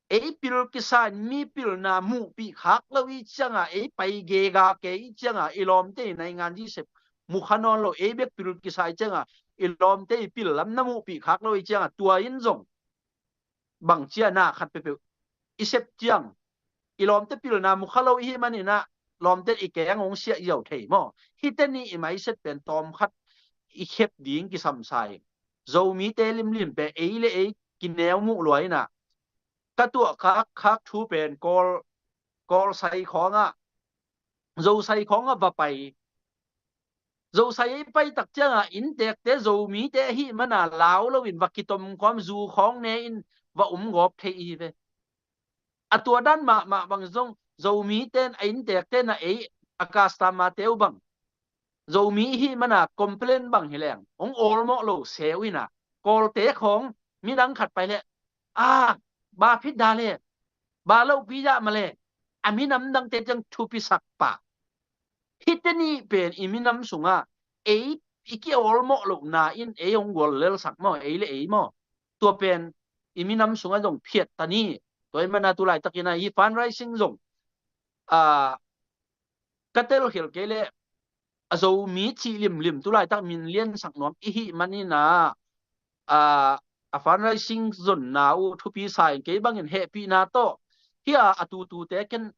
ei pil kisa in mi pilna muhpih khak lo i cianga, ei pai gega kei i cianga, i lawmte i naingan zi sep mukha nawn lo, ei bek pil kisa i cianga, i lawmte i pil lam na muhpih khak lo i cianga, tua in zong bangcia na khat peuhpeuh i sep ciang, i lawmte pilna mukha lo i hih manin ah lawmte i keng hong siah ziau thei maw. Hihte nih i maiset pen tawmkhat i khep ding kisam sa hi. Zomite limlim pen ei le ei kineu muh lua in ah, ka tuah khak, khak thu pen Kawl, Kawlsai khawngah, Zosai khawngah va pai. Zosai ei pai tak ciangah inntekte Zomite ahih mana lau loin va kitom khawm, zu khawng ne in va um gawp thei i hi ve. A tua dan mahmah bang zong Zomite in a inntekte in ah ei a customer-te uh bang Zomi i hih mana complain bang hi leng hong awlmawh lo se uh in ah, Kawlte khawng midang khat pai leh, a, ba phit da le, ba lohpi zah ma le, a minam dangte ciang thupisak pah. Hihte nih pen i minam sungah ei i kiawlmawh lohna in ei hong guallelsak maw, ei le ei maw. Tua pen i minam sungah zong phiat ta ni. Tua ahih mana tu laitakin ah hih fundraising zong, a, ka telkhial kei leh a Zomi cih limlim tu laitak min liansak nuam i hih manin ah, a, a fundraising zonna uh thupi sa in, kei bangin hehpihna tawh hih a, a tutute ken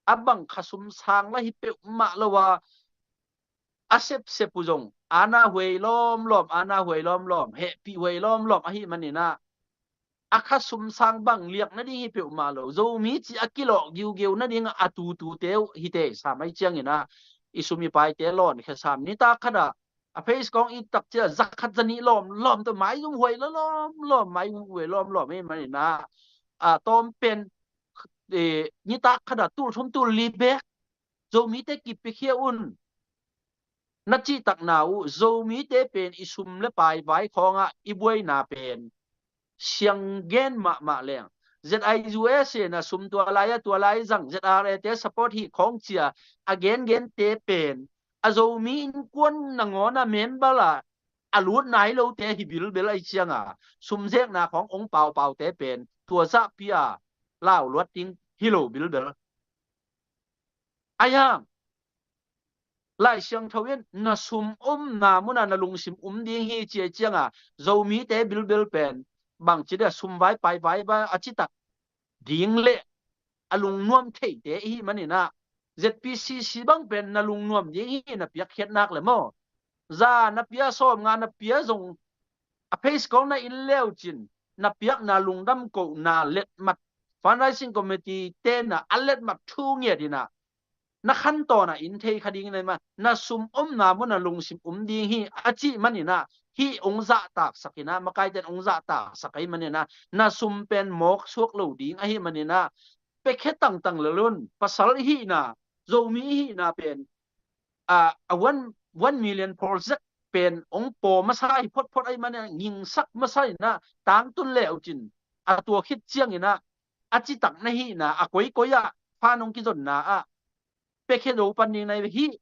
a bang kha sum sang lah hi peuhmah lo a, a sepsep uh zong ana huai lawmlawm, ana huai lawmlawm, hehpih huai lawmlawm ahih manin ah, a kha sum sang bang liak nading hi peuhmah lo. Zomi cih a kilawh giugeu nading a tutute uh hi tei sam ahih ciangin ah, i sum i paite lawnkhia sam. Nitak khat ah a pheis kawng i tak ciang zakhat zanih lawmlawm tawh maizum huai lawmlawm, maizum huai lawmlawm ahih manin ah, a tawm pen, e, nitak khat ah tul thum tul li bek Zomite kipiakhia un. Na cihtakna uh, Zomite pen i sum le pai vai khawngah i buaina pen siang gen mahmah leng, Z I U S A na sum tua lai-ah tua lai zang, Z R A te support hi khawng cia a gengente pen a Zomi innkuan nangawn a member ah a lut nai lote hi bilbel ahih cianga, sumzekna khawng ong paupaute pen tua zahpi-a lau luat ding hi lo bilbel. Ahi hang Lai Siangtho in na sum omna munah na lungsim om ding hi ci ahih cianga, Zomite bilbel pen bangci dia sum vai pai vai a citak ding le a lungnuam theite i hih manin ah, Z P C C bang pen na lungnuam ding hi, na piakkhiat nak le maw. Za na pia, sawmnga na pia zong, a pheis kawng na in leucin na piakna lungdam kohna letmat, fundraising committee te na a letmat thu ngiat in ah, na khantawn ah in thei kha ding na hih man, na sum omna munah lungsim om ding hi a cih manin ah, hih ong zahtaksak in ah, makaite in ong zahtaksak ahih manin ah, na sum pen mawk suak lo ding ahih manin ah, piakhia tangtang lel un. Pasal i hihna, Zomi i hihna pen, a, a one, one million project pen hong paw masa hi photphot ahih manin ah, ngingsak masa in ah, tangtun le uh cin, a tua khit ciangin ah, a citak na hihna, a koikoi ah, phan hong kizonna ah, pia khia zo pan ding na hi ve. Hih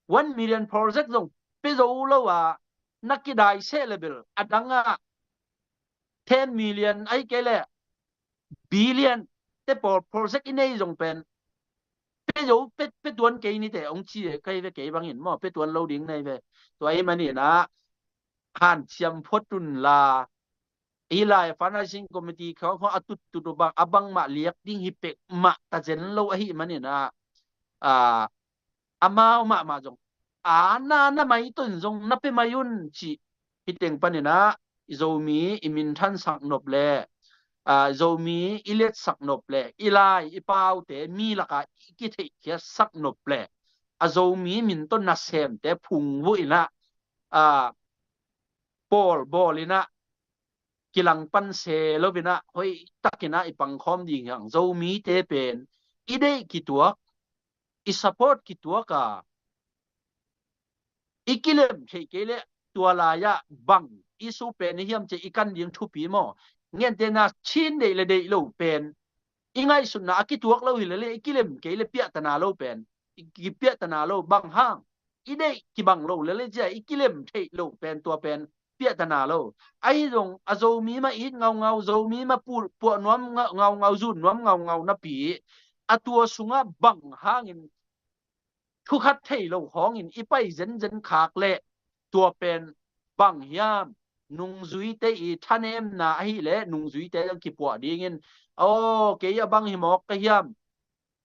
one million project zong pia zo lo a, na kidai seh le bel, a dang ah, ten million ahih kei leh billion te pawl project i nei zong pen, pia zo, pia, pia tuan kei ni teh, hong ci e, ka hi ve kei bangin maw, pia tuan lo ding na hi ve. Tua ahih manin ah, hanciam phot un la, hih lai fundraising committee khawng, khawng a tuttut uh bang, a bangmah liak ding hi pek mah ta zen lo ahih manin ah, a, amau mahmah zong, a, na, na mai tawh in zong na pia mai un cih, hih teng panin ah, i Zomi i minthansak nop le, a, Zomi i liatsak nop le, i lai i paute mi lakah i kitheihkhiatsak nop le, a Zomi min tawh nasemte phungvuh in ah, a, pawl bawl in ah, kilangpan se lo in ah, hoihtak in ah i pangkhawm ding hi hang. Zomite pen i deih kituak, i support kituak a, i kilem theih kei leh, tua lai ah bang issue pen i hiam cih i kan ding thupi maw? Ngente na, Chin deih le deih lo pen, i ngaihsutna a kituak lo hi leh, i kilem kei leh piahtana lo pen, i kipiahtana lo, bang hang, i deih kibang lo leh, leh cia i kilem theih lo pen, tua pen piahtana lo. Ahi zong a Zomi mah it ngaungau, Zomi mah pu-, puah nuam nga-, ngaungau, zun nuam ngaungau napi, a tua sungah bang hangin thukhat thei lo khawngin i pai zenzen khak leh, tua pen bang hiam, nungzuite i thanemna ahih leh, nungzuite zong kipuah dingin, aw, kei a bang hi mawk ka hiam,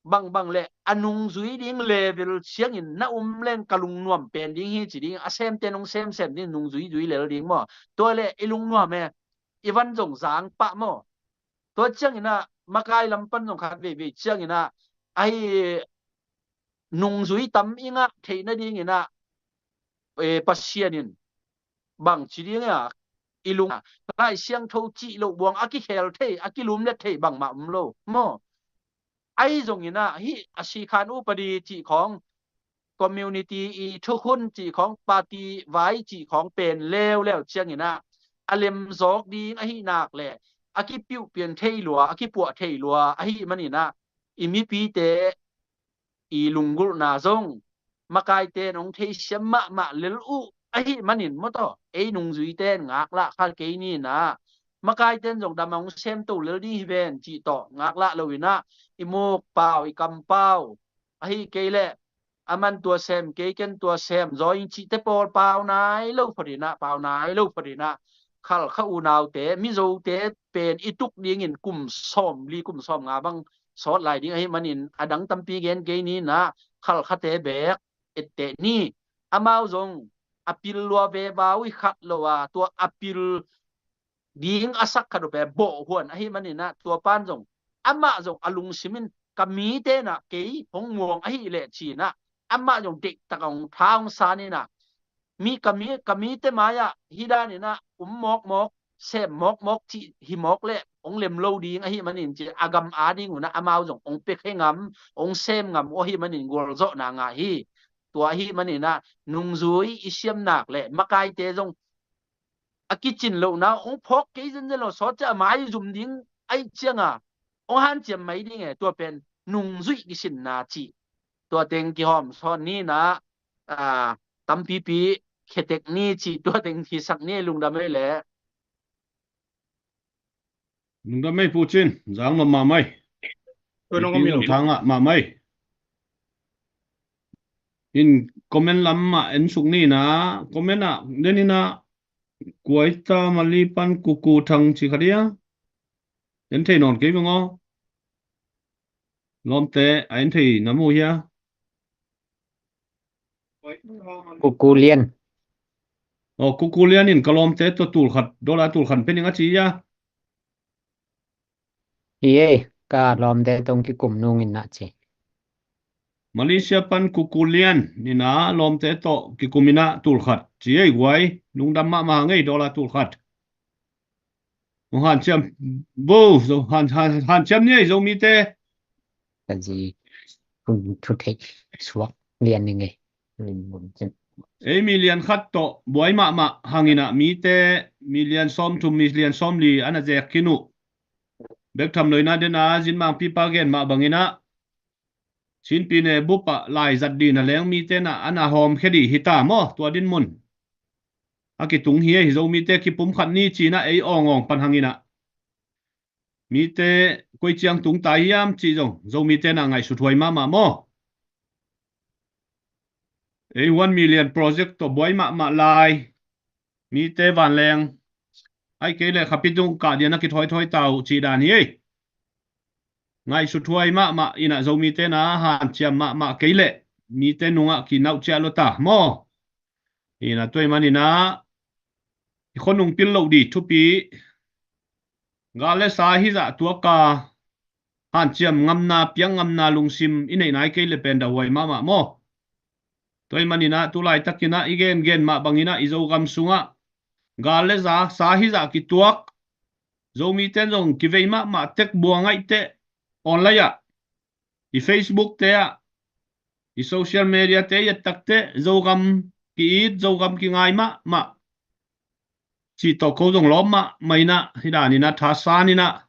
bangbang leh a nungzui ding level ciangin na um leng ka lungnuam pen ding hi ci ding, a semte nong semsem ding, nungzui zui lel ding maw? Tua leh i lungnuam e, i van zong zang pah maw? Tua ciangin ah, makai lam pan zong khat veivei ciangin ah, ahi, nungzui tam i ngah theih nadingin ah, e, Pasian in bang ci ding a, i lung, Lai Siangtho cih loh buang a kikhel thei, a kilumlet thei bangmah um lo maw? Ahi zongin ah, hih a sikhan upadi cih khawng, community i thukhun cih khawng, party vai cih khawng pen leuleu ciangin ah, a lemzawk ding ahih nak leh, a kipiuhpian thei lua, a kipuah thei lua ahih manin ah, i mipite i lunggulhna zong makaite in hong theisiam mahmah lel uh ahih manin maw taw, ei nungzuite in ngaklah kha kei ni in ah, makaite in zong dam a hong semto lel ding hi ven cih tawh ngaklah lo in ah, i muk pau, i kam pau, ahih kei leh, aman tua sem, kei ken tua sem, zaw ing cihte pawl pau nai lo phot in ah, pau nai lo phot in ah, Khalkha unaute, Mizote pen i tuk dingin kum sawmli, kum sawmnga bang sawt lai ding ahih manin, a dang tampi gen kei ni in ah, Khalkhate beek etteh ni. Amau zong a pil lua veva uh hi khat lo a, tua a pil ding a sak khat uh pen bawhhuan ahih manin ah, tua pan zong, amah zong a lungsim in, ka mite in ah kei hong muang ahih leh ci in ah, amah zong deihtak a hong tha hong san in ah, mi, ka mi, ka mite mai-ah hih dan in ah um mawkmawk, sem mawkmawk cih hi mawk leh hong lem lo ding ahih manin ci, a gam ading un ah amau zong hong pia khe ngam, hong sem ngam uh ahih manin gualzawhna ngah hi. Tua ahih manin ah nungzui i siam nak leh makaite zong a kicin lohna hong phawk kei zenzen lo, sawt ciah a mai zum ding ahih ciangin hong hanciam mai ding e, tua pen nungzuih kisinna cih. Tua teng kihawm sawn ni in ah, a, tampipi khetek ni cih, tua teng hisak ni, lungdam ei leh. Lungdam ei Pu Cin, zang lo mahmah ei. Tua nong Pi om i lo. Thang ah mahmah ei. In comment lam ah en suk ni in ah, comment ah, den in ah, Kuaita Mali pan Kuku Thang ci kha dia. En thei nawn kei veng aw. Lawmte, a en thei na mu hia? Kuku Lian. Aw, Kuku Lian in ka lawmte tawh tul khat, dollar tul khat pia ning a ci hia? Hi ei, ka lawmte tawh kikum nung in ah ci. Malaysia pan Kuku Lian in ah lawmte tawh kikum in ah tul khat ci ei guai, lungdam mahmah hang ei, dollar tul khat. Hong hanciam, bo, zo, han, han, hanciam ni ei Zomite. Ka zi, hong thu thei suak lian ni ngei. Ei million khat tawh buai mahmah hangin ah mite million sawmthum, million sawmli a na zek khin uh. Bek tham loina den a Zinmangpipa gen mah bangin ah Chin Pyine bup ah lai zat ding a leng mite na a na hawmkhia ding hi ta maw, tua dinmun a kitung hi ei. Zomite kipumkhat ni ci-in ah ei awngawng pan hangin ah mite koi ciang tung ta hiam cih zong Zomite na ngaihsut huai mahmah maw. Ei one million project tawh buai mahmah lai mite vanleng, ahih kei leh khapi tung kah ding a na kithawi thawi ta uh cih dan hi ei. Ngaihsut huai mahmah in ah Zomite na hanciam mahmah kei leh mite nungah kinauh ciah lua ta maw. Hi-in ah tua ahih manin ah i khuanung pil loh ding thupi, gal le sa hizah tuak a hanciam ngamna, piak ngamna lungsim i neih nai kei leh pen dahhuai mahmah maw. Tua ahih manin ah tu laitakin ah i gengen mah bangin ah i Zogam sungah gal le za, sa hizah kituak, Zomite in zong kivei mahmah tek, bua ngaih teh, online ah, i Facebook te ah, i social media te i et tak teh Zogam ki-it, Zogam kingai mahmah cih tawh ko zong lawm mahmah in ah, hi danin ah thasan in ah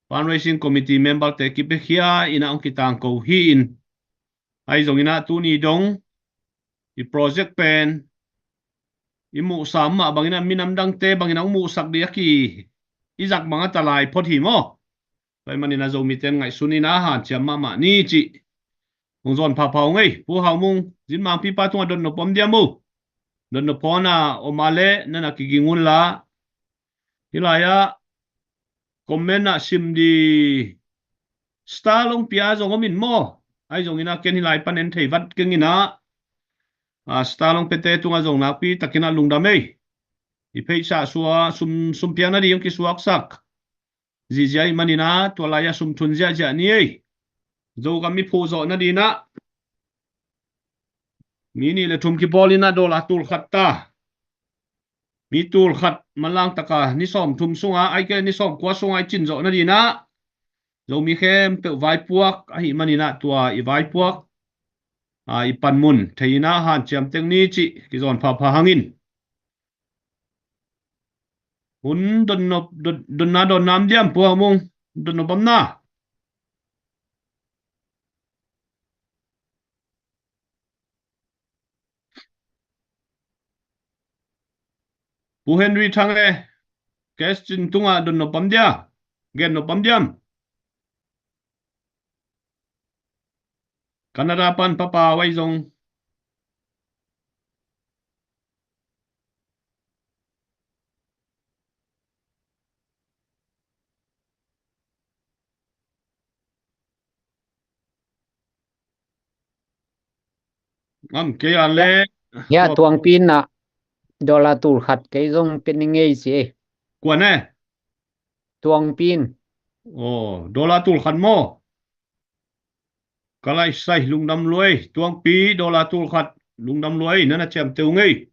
fundraising committee member te kipiakhia in ah hong kitangko hi-in, ahi zongin ah tuni dong i project pen i muhsa mah bangin ah minam dangte bangin ah hong muhsak ding a ki, i zak bang a ta lai phot hi maw. Tua ahih manin ah Zomite in ngaihsun in ah hanciam mahmah ni cih hong zawn phapha ung ei. Pu Hau Mung, Zinmangpipa tungah dotnop om diam uh? Dotnop phone a om a leh na na kiging un la. Hih lai-ah comment ah sim ding star long pia zong om in maw. Ahi zongin ah ken hih lai pan en thei vat keng in ah, a, star long piate tungah zong nakpi takin ah lungdam ei. I page ah sua sum, sum piak nading hong kisuaksak ziahziah ahih manin ah tua lai-ah sum thun ziahziah ni ei. Zogam i phuh zawh nading ah mi nih le thum kibawl in ah dollar tul khat ta, mi tul khat manlang tak a ni sawmthum sungah, ahih kei leh ni sawmkua sungah i cin zawh nading ah Zomi khempeuh vaipuak ahih manin ah tua i vaipuak, a, i panmun thei in ah hanciam tek ni cih kizawn phapha hang in. Hun dotnop, dot, dotna dawn nam diam Pu Hau Mung? Dotnop om na? Pu Henry Thang e, Kes Cin tungah dotnop om dia? Gennop om diam? Canada pan Papa Wai zong. Ngam kei a le. Ya, tuangpi in ah dollar tul khat kei zong pia ning ei ci. Kuan e? Tuangpi in. Aw, dollar tul khat maw? Ka lai sai lungdam lua ei. Tuangpi dollar tul khat lungdam lua ei. Na na ciamteh ung ei.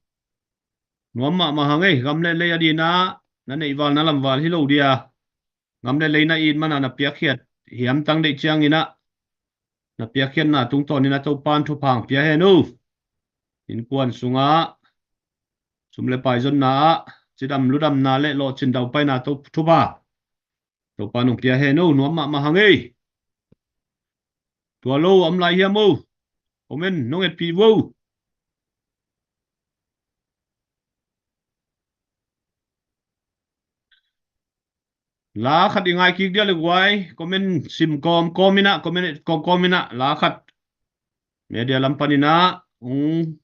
Nuam mahmah hang ei. Gam le lei a ding ah na neihval na lamval hi lo dia. Gam le lei na it man a na piakkhiat hiam tang deih ciangin ah, na piakkhiatna tungtawnin ah Topa'n thupha hong pia hen uh. Innkuan sungah sum le pai zonna ah cidam ludamna le lawhcin daupaina thupha Topa'n hong pia hen uh. Nuam mahmah hang ei. Tua lo om lai hiam uh? Comment nong etpih vo. La khat i ngai kik dia le guai, comment sim kawmkawm in ah, comment kawmkawm in ah, la khat media lam panin ah hong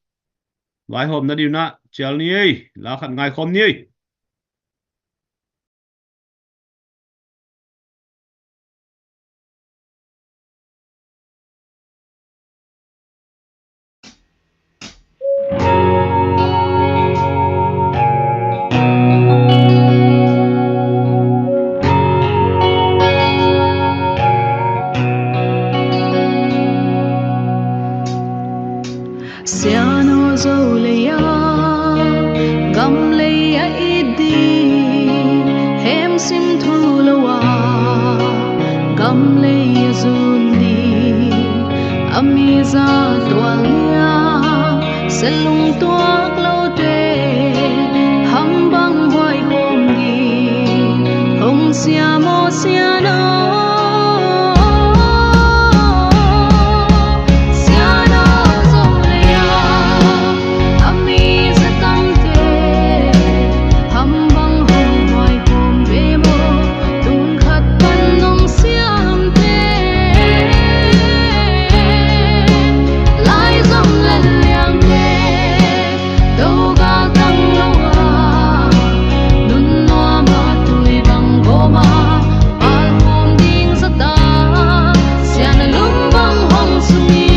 vaihawm nading un ah cial ni ei. La khat ngaikhawm ni ei. Sianu zo lei a gam lei a it ding, hem sim thu lo a gam lei a zun ding, a mi za tual nia Zalung tuak lote ham bang huai khawm ding hong siam aw, sian aw. Sian aw, Zo lei ah a mi zatamte ham bang hong huai khawm ve maw? Tun khat pan nong siamte, laizom le liangte, dogal tang lo a, nun nuam a tui bang gawm a, palkhawm ding zata, sian a lum bang hong sung hi.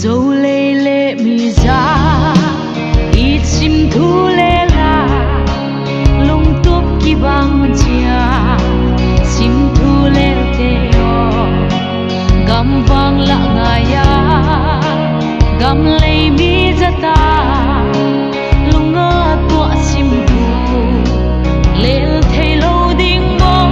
Zo lei le miza i cim thu le la, lungtup kibang cia cim thu le te aw, gamvang lah ngai a, gam lei mi zata lunga tuah cim thu lel thei lo ding maw?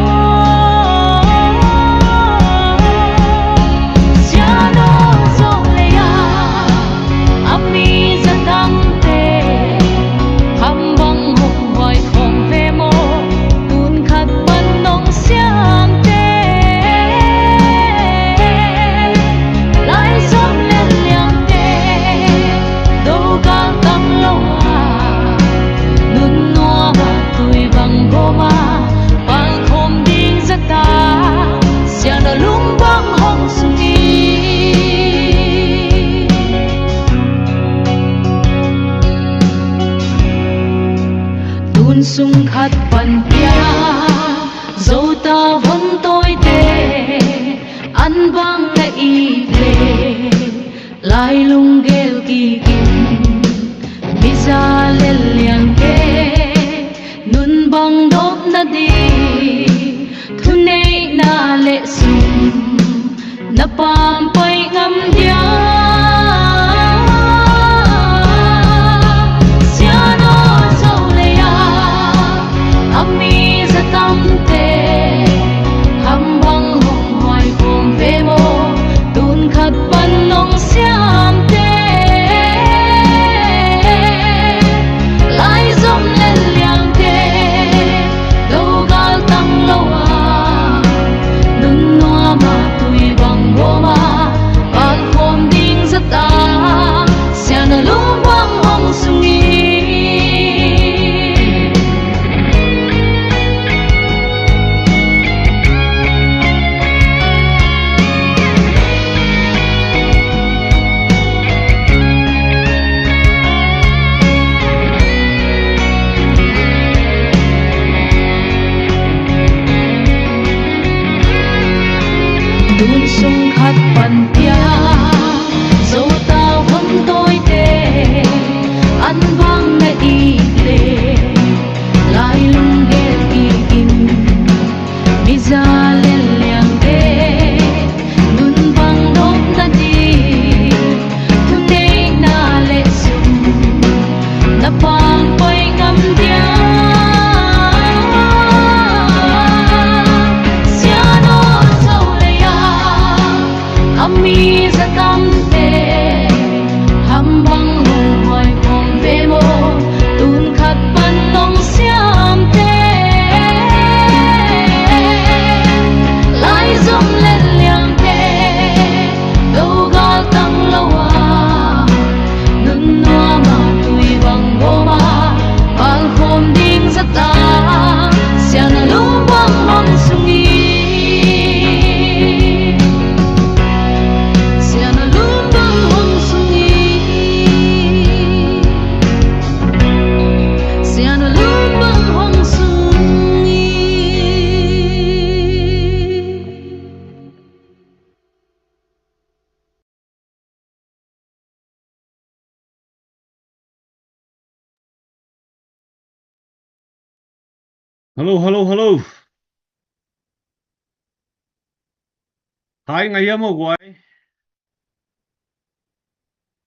Sian aw, Zo lei ah a mi zatamte ham bang hong huai khawm ve maw? Tun khat pan nong siamte, laizom le liangte, dogal tang lo a, nun nuam a tui bang gawm a, palkhawm ding zata, sian aw lum bang hong sung hi. Tun sung khat pan pia Zota von tawite an bang na it le, lai lunggel kikin miza le liangte, nun bang dawp nading thuneihna le sum na pampai ngam dia? Sian aw, Zo lei ah a mi zatamte ham bang hong huai khawm ve maw? Tun khat pan nong siamte, laizom le liangte, dogal tang lo a, nun nuam a tui bang gawm a, palkhawm ding zata, sian aw lum bang hong sung hi. Tun sung khat pan pia Zota von tawite an bang na it le, lai lunggel kikin miza le liangte, nun bang dawp nading thuneihna le sum na pampai ngam dia? Sian aw, Zo lei ah a mi zatamte ham bang hong huai khawm ve maw? Tun khat pan nong siamte, laizom le liangte, dogal tang lo a, nun nuam a tui bang gawm a, palkhawm ding zata, sian aw lum bang hong sung hi. Sian aw lum bang hong sung hi. Sian aw lum bang hong sung hi. Hello, hello, hello. Hai, ngai hiam aw guai?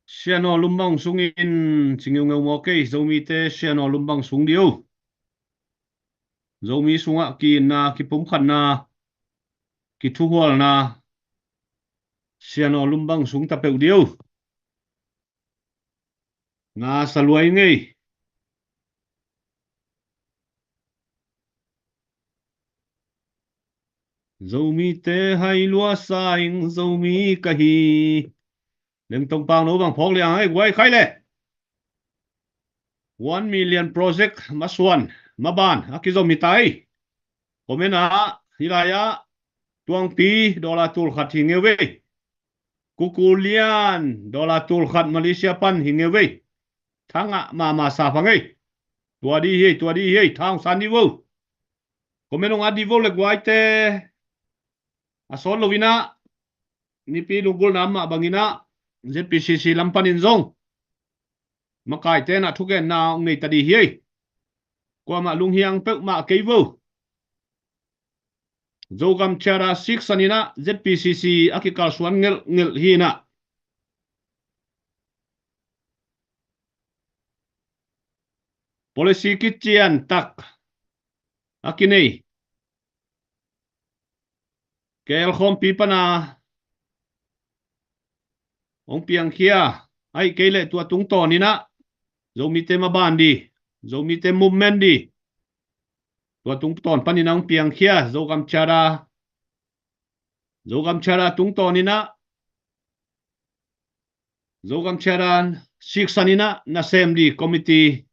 Sian aw lum bang sung in ci ngeungeu maw kei, Zomite sian aw lum bang sung dih uh. Zomi sungah ki-itna, kipumkhatna, kithuhualna Sian aw lumbang sung ta peuh dih o. Nga sa luai ngei. Zomite hai lua sa ing Zomi ka hi. Lengtong pang no bang phawk liang ai guai khai le. One million project masuan maban a kizom hi tai. Comment ah hi lai ah tuangpi dollar tul khat hi ngeu vei. Kuku lian dollar tul khat Malaysia pan hi ngeu vei. Thangah mama sa phang ei. Tua di hi ei, tua di hi ei, thang san di vo. Comment ong a di vo le guaite. A sawt lo inah nipi lunggulhna mah banginah Z P C C lam panin zong makaite nah thugenna ong nei ta di hi ei. Kuamah lunghiang peuhmah kei vo. Zogam Charter siksan inah Z P C C a kikalsuan ngelhngelh hi inah policy kician tak a kinei K L khawmpi pana hong piangkhia, ahih kei leh tua tungtawn inah Zomite maban di, Zomite movement di, tua tungtawn panin a hong piangkhia Zogam Charter, Zogam Charter tungtawn inah Zogam Charter siksan inah nasem di committee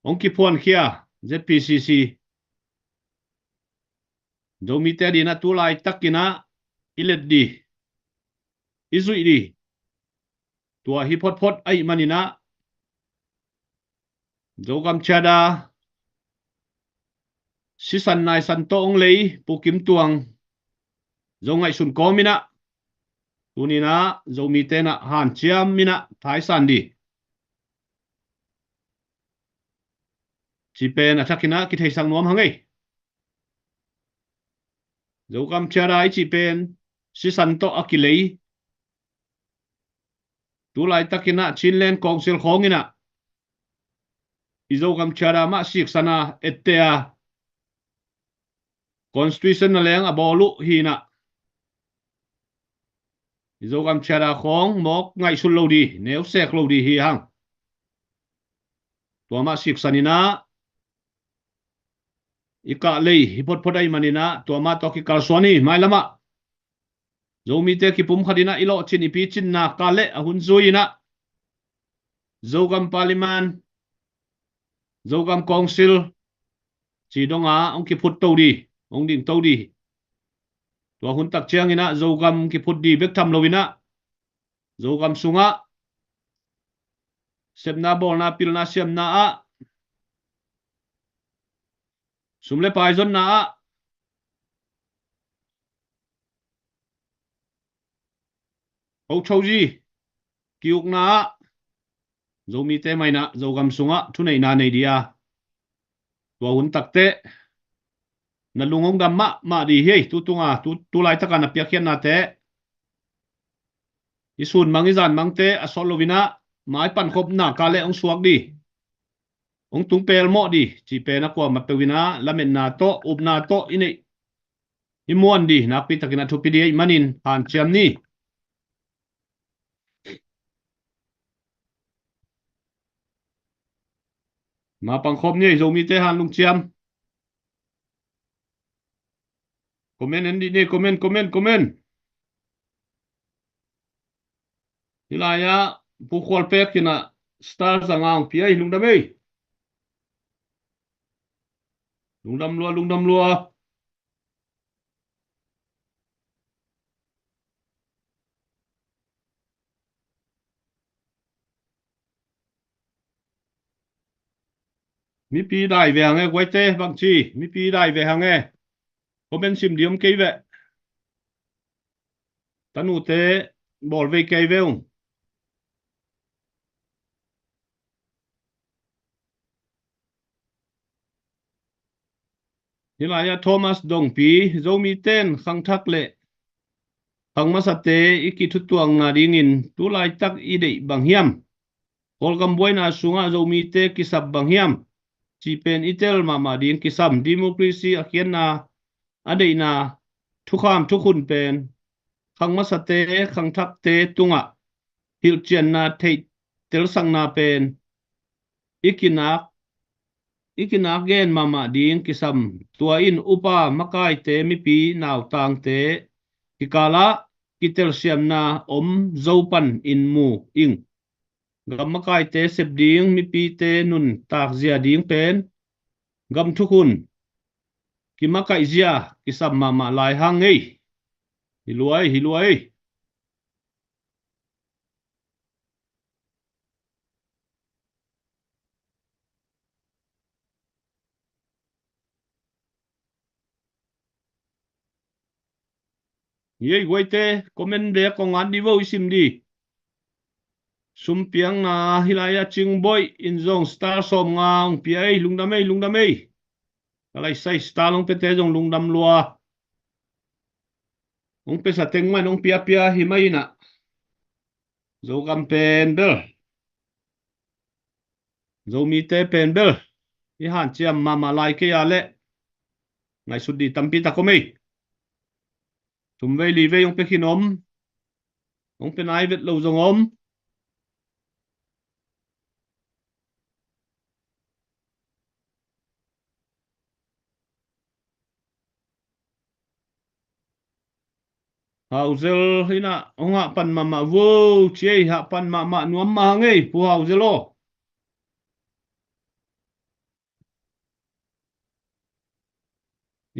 hong kiphuankhia Z P C C. Zomite dinah tulaitak inah i let di, i zuih di, tua hi photphot ahih maninah Zogam Charter sisan naisan tawh hong lei Pu Kim Tuang Zo ngaihsun kawm inah tuninah Zomite nah hanciam inah thaisan di. Cih pen a thakinah kitheisak nuam hang ei. Zogam Charter i cih pen sisan tawh a kilei. Tulaitakinah Chinland Council khawng inah i Zogam Charter mah siksana ette a constitution na leng a bawl uh hi inah i Zogam Charter khawng mawk ngaihsun lo di, neusek lo di hi hang. Tua mah siksan inah i kah lei hi photphot ahih maninah tua mah tawh kikalsuan hi mailamah. Zomite kipumkhat inah i lawhcin i picinna kah leh a hun zui inah Zogam Parliament, Zogam Council ci donga hong kiphut to di, hong ding to di. Tua hun tak cianginah Zogam kiphut di bek tham lo inah Zogam sungah sepna bawlna pilna siamna ah sum le pai zonna ah hochozi ki-ukna ah Zomite mainah Zogam sungah thuneihna nei di a, tua hun takteh na lung hong dam mahmah di hi ei. Tutunga tu, tulaitaka na piakkhiatnate i sun mang i zan mangte a sawt lo inah mai pankhopna kah leh hong suak di, hong tung pelmawh di cih pen a kuamah peuh inah lametna tawh upna tawh i neih i muan di nakpitakin a thupi di ahih manin hanciam ni. Ma pangkhop ni ei, Zomite han lungciam. Comment en dih ni ei, comment, comment, comment. Hi lai-ah Pu Khual Pek kinah star zanga hong pia ei, lungdam ei. Lungdam lua, lungdam lua. Mipi dai ve hang e, guaite bangci mipi dai ve hang e. Comment sim di om kei veh. Tanute bawl vei kei ve ung. Hi lai-ah Thomas Dongpi, Zomite'n khangthak le khang masate i kithutuakna dingin tulaitak i deih bang hiam? Kawlgam buaina sungah Zomite kisap bang hiam? Cih pen i tel mahmah ding kisam, democracy a khiatna a deihna thukham thukhun pen khang masate, khang thakte tungah hilhcianna theih telsakna pen i kinak, i kinak gen mahmah ding kisam. Tua in upa makaite, mipi nautangte kikalah kitelsiamna om zo pan in mu ing. Gam makaite sep ding, mipite nuntak zia ding pen gam thukhun kimakaih zia kisam mahmah lai hang ei. Hi luai, hi luai. Yei guaite, comment le kong an di vo, i sim di. Sumpiangna hilai a Cingboih in zong star sawm nga hong pia ei, lungdam ei, lungdam ei. Ka lai sai star long pete zong lungdam lua. Hong pesa teng man hong piapia hi mai inah. Zogam pen bel, Zomite pen bel i hanciam mahmah lai kei a leh ngaihsut di tampi tak om ei. Thumvei livei hong pia khin om, hong pia nai vet lo zong om. Hauzel inah hong hahpan mahmah vo, ciei hahpan mahmah nuam mah hang ei, Pu Hauzel aw.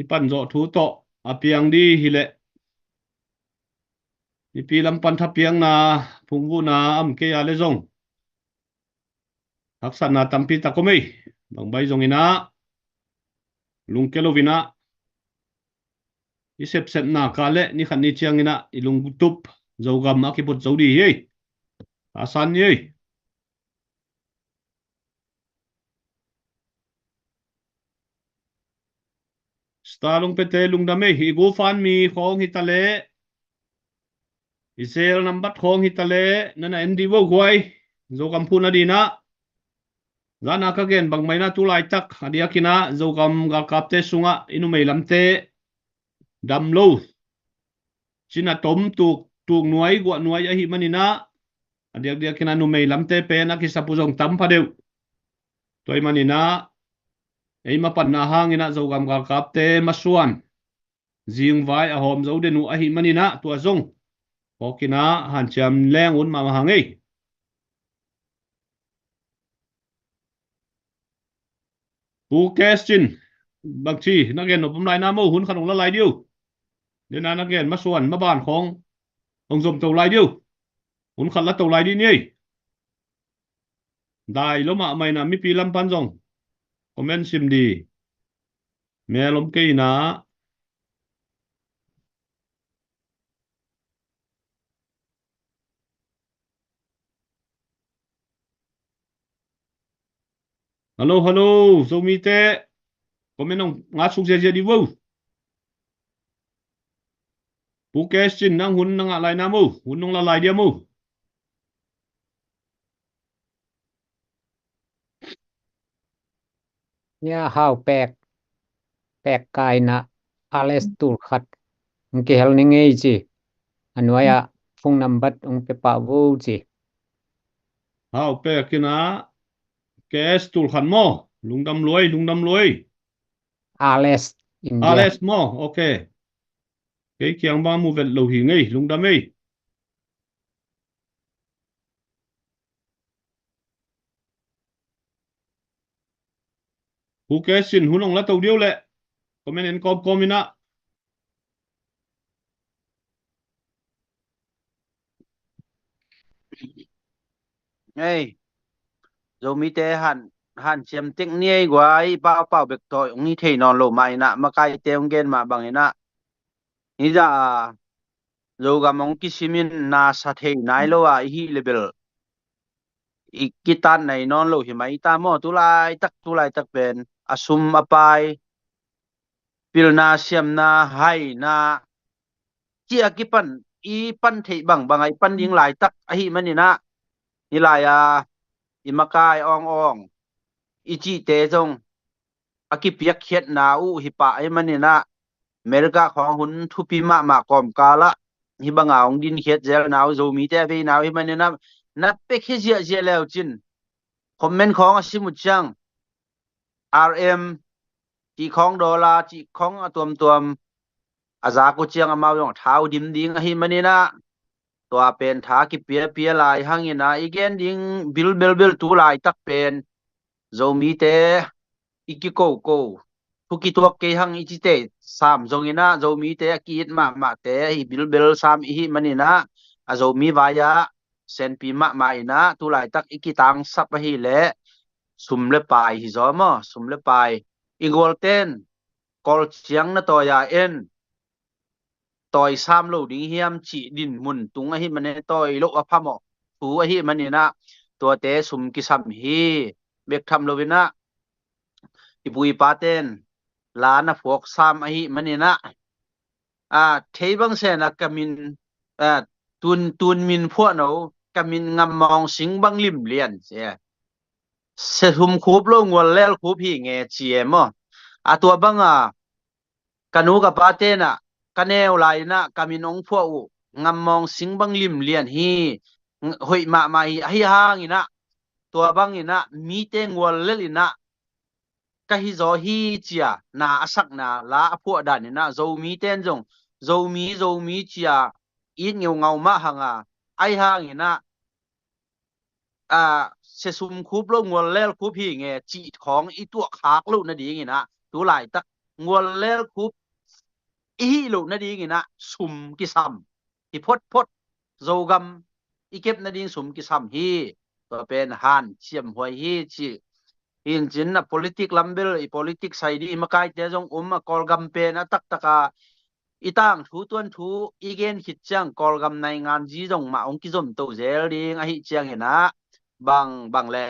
I panzawh thu tawh a piang di hileh, mipi lam pan thapiakna, phungvuhna a om kei a leh zong haksatna tampi tak om ei. Bangbai zong inah lungke lo inah i sepsepna ka leh ni khat ni ciang inah i lungtup Zogam a kiput zo di hi ei. A san ni ei. Star long pete lungdam ei. I GoFundMe khawng hi taleh, i Zelle nambat khawng hi taleh, nana en di vo guai. Zogam phuhna dinah, zana ka gen bangmah inah tu laitak a diakinah Zogam galkapte sungah i numei lamte dam lo, cina tom, tuk, tuk nuai, guah nuai ahih maninah, a diakdiakinah numei lamte pen a kisap uh zong tam pha deuh. Tua ahih maninah, ei mapatna hanginah Zogam galkapte masuan zingvai a hawm zo den uh ahih maninah tua zong phawkinah hanciam leng un mahmah hang ei. Pu Kestin, bangci na gen nop om lai na mo, hun khat hong la lai diu. Dena na gen masuan maban khawng hong zom to lai diu. Hun khat la to lai di ni ei. Dai lo mahmah inah mipi lam pan zong comment sim di. Mel om kei inah. Hello, hello, Zomite. Comment hong ngat suk ziazia di vo. Pu Kestin, nang hun na ngah lai na mo, hun nong la lai dia mo. Nia Hau Pek, Pek Kaina, Alex tul khat hong kihel ni ngei ci. A nuai-ah phone number hong pia pah vo ci. Hau Pek ina, K S tul khat maw? Lungdam luai, lungdam luai. Alex, India. Alex maw? Ok. Kei kiang bang mu vet lo hi ngei, lungdam ei. Pu Kesin, hun hong la to diu leh comment en kawmkawm ina. Ei, Zomite han, hanciam tek ni ei guai, paupau bek tawh hong hi thei nawn lo mah ina, makaite hong gen mah bang ina. Hih zah a Zogam hong kisimin na sa thei nai lo a i hih leh bel i kitatna i nawn lo hi mai ta maw? Tulaitak, tulaitak pen a sum a pai, pilna, siamna, haina, ci a kipan, i pan theih bangbang a i pan ding laitak ahih manin ah, hih lai a i makai awngawng i cihte zong a kipiakkhiatna uh hi pah ahih manin ah, America khawng hun thupi mahmah kawmkal ah hih banga hong dinkhiat zelna uh Zomite a veina uh hi manin ah, na piakhia ziahziah le uh cin, comment khawng a sim uh ciang R M cih khawng, dollar cih khawng a tuamtuam a zak uh ciang amau zong tha uh dim ding ahih manin ah, tua pen tha kipiapia lai hangin ah i gen ding bilbelbel tu laitak pen Zomite i kikoko, thu kituak kei hang i cite sam zongin ah, Zomite a ki-it mahmahte hi bilbel sam i hih manin ah, a Zomi vai-ah senpi mahmah in ah tu laitak i kitangsap ahih leh sum le pai hi zaw maw, sum le pai. I gualten Kawl ciang na tawi a en, tawi sam lo ding hiam cih dinmun tung ahih manin tawi loh a phamawh thu ahih manin ah, tuate sum kisam hi. Bek tham loin ah i pu i paten la na phuak sam ahih manin ah, a, thei bang sen ah ka min, a, tun, tun min phuah no, ka min Ngam Mawng Sing Bang Lim Lian ci a, sesum khup lo ngual lel khup hi nge ci e maw. A, tua banga ka nu ka paten ah ka neu lai in ah ka min hong phuah uh Ngam Mawng Sing Bang Lim Lian hi, hoih mahmah hi, ahi hangin ah tua bangin ah mite ngual lel in ah ka hi zaw hi ci a na a sakna la a phuah danin ah Zomiten zong Zomi, Zomi ci a it ngeungau mah hang a, ahi hangin ah, a, sesum khup lo ngual lel khup hi nge cih khawng i tuahkhak loh nadingin ah tu laitak ngual lel khup i hih loh nadingin ah sum kisam hi photphot, Zogam i kep nading sum kisam hi. Tua pen hanciam huai hi ci. Hi in cin a politik lam bel i politik sai ding i makaite zong um a, Kawlgam pen a taktak a i tangthu tuanthu i gen khit ciang Kawlgam naingan zi zong mah hong kizom to zel ding ahih ciangin ah bang bang le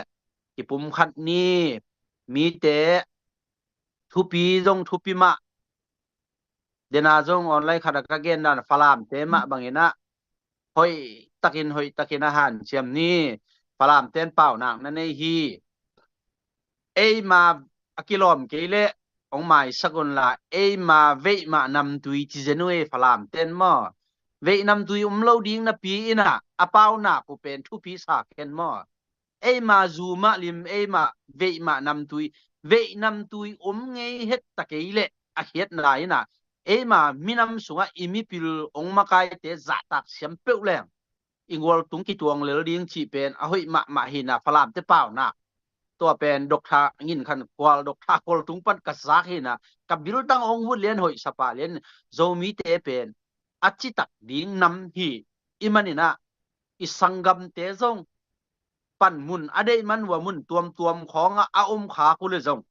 kipumkhat ni. Mite thupi zong thupi mah. Dena zong online khat a ka gen dan Falamte mah bangin ah hoih takin, hoih takin a hanciam ni. Falamten paunak na nei hi. Eima a kilawm kei leh hong maisak unla, eima veih mah namtui ci zen uh ei Falamten maw. Veih namtui um lo ding napi in ah a paunak uh pen thupi sa khen maw. Eima zu mah lim, eima veih mah namtui, veih namtui om ngei het ta kei leh a khiatna in ah eima minam sungah i mipil hong makaite zahtak siam peuh leng i gualtung kituang lel ding cih pen a hoih mahmah hi in ah Falamte paunak. Tua pen Doctor Ngin Khan Kual, Doctor Kual tung pan ka zak hi in ah ka biltang hong vut lian hoih sapa lian. Zomite pen a citak ding nam hi i manin ah i sanggamte zong panmun a deih man uh a, mun tuamtuam khawngah a om khak uh le zong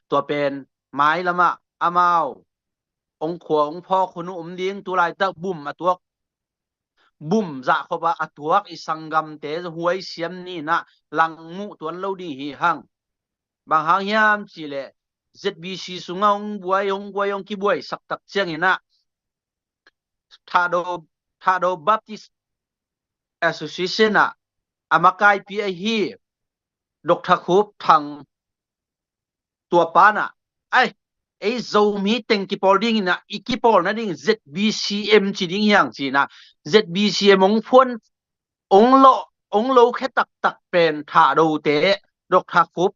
tua pen mailamah amau hong khua hong phawk hun uh om ding. Tu laitak bum a tuak, bum zahkhop ah a tuak i sanggamte zong huai siam ni in ah langmuh tuan lo ding hi hang. Bang hang hiam cih leh Z B C sungah hong buai, hong buai, hong kibuaisak tak ciangin ah Thado, Thado Baptist Association ah a makaipi ahi Doctor Khup Thang, tua pa in ah, ai, ei Zomi teng kipawl dingin ah i kipawl nading Z B C M ci ding hi hang ci in ah, Z B C M hong phuan, hong lo, hong lo khia taktak pen Thado te, Doctor Khup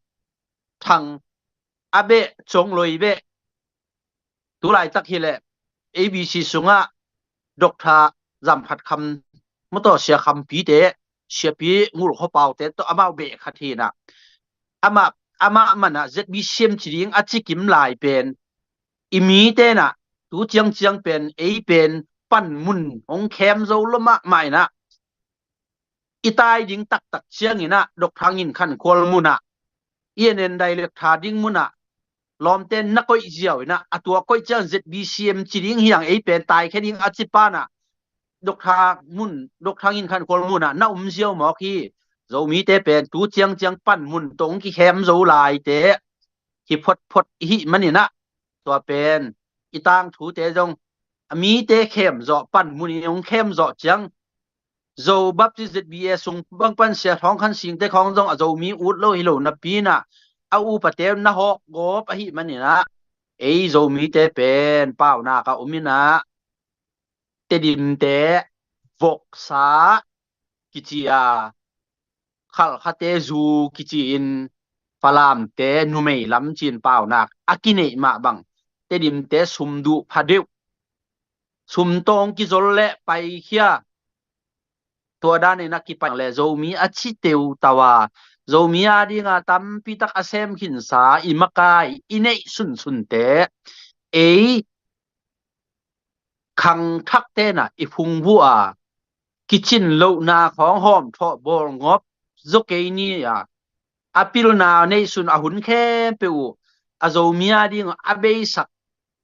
Thang a beh, Cawng Loi beh. Tu laitak hi leh A B C sungah Doctor Zam Phat Kham, mawtaw Sia Kham Pi te, Sia Pi Ngul Khaw Pau te tawh amau beh khat hi in ah, amah, amah man ah Z B C M ci ding a ci kim lai pen i mite in ah tu ciangciang pen ei pen panmun hong khem zo lo mahmah in ah i tai ding taktak ciangin ah Doctor Ngin Khan Kual mun ah, E N N director ding mun ah lawmte na koih ziau in ah, a tua koih ciang Z B C M ci ding hi hang, ei pen taikhia ding a ci pa in ah Doctor mun, Doctor Ngin Khan Kual mun ah na um ziau mawk hi. Zomite pen tu ciangciang panmun tawh hong kikhem zo laite hi photphot i hih manin ah tua pen i tangthute zong a mite khem zawh, panmun in hong khem zawh ciang Zo Baptist Z B A sung bang pan Sia Thawng Khan Sing te khawng zong a Zomi ut lo hi lo napi in ah a upate na hawk gawp ahih manin ah ei Zomite pen paunak a om inah, Tedimte voksa kici a, Khalkhate zu kici in, Falamte numei lam ci-in paunak a kineih mah bang, Tedimte sum duh pha deuh, sumtawng kizol le paikhia. Tua dan in a kipai le Zomi a ci teutau a, Zomi a dinga tampitak a sem khinsa i makai i neih sunsunte ei khangthakte na i phungvuh a, kicin lohna khawng hawmthawh bawlngawp zaw kei ni a, a pilna neihsun a hun khempeuh uh a Zomi a ding a beisak,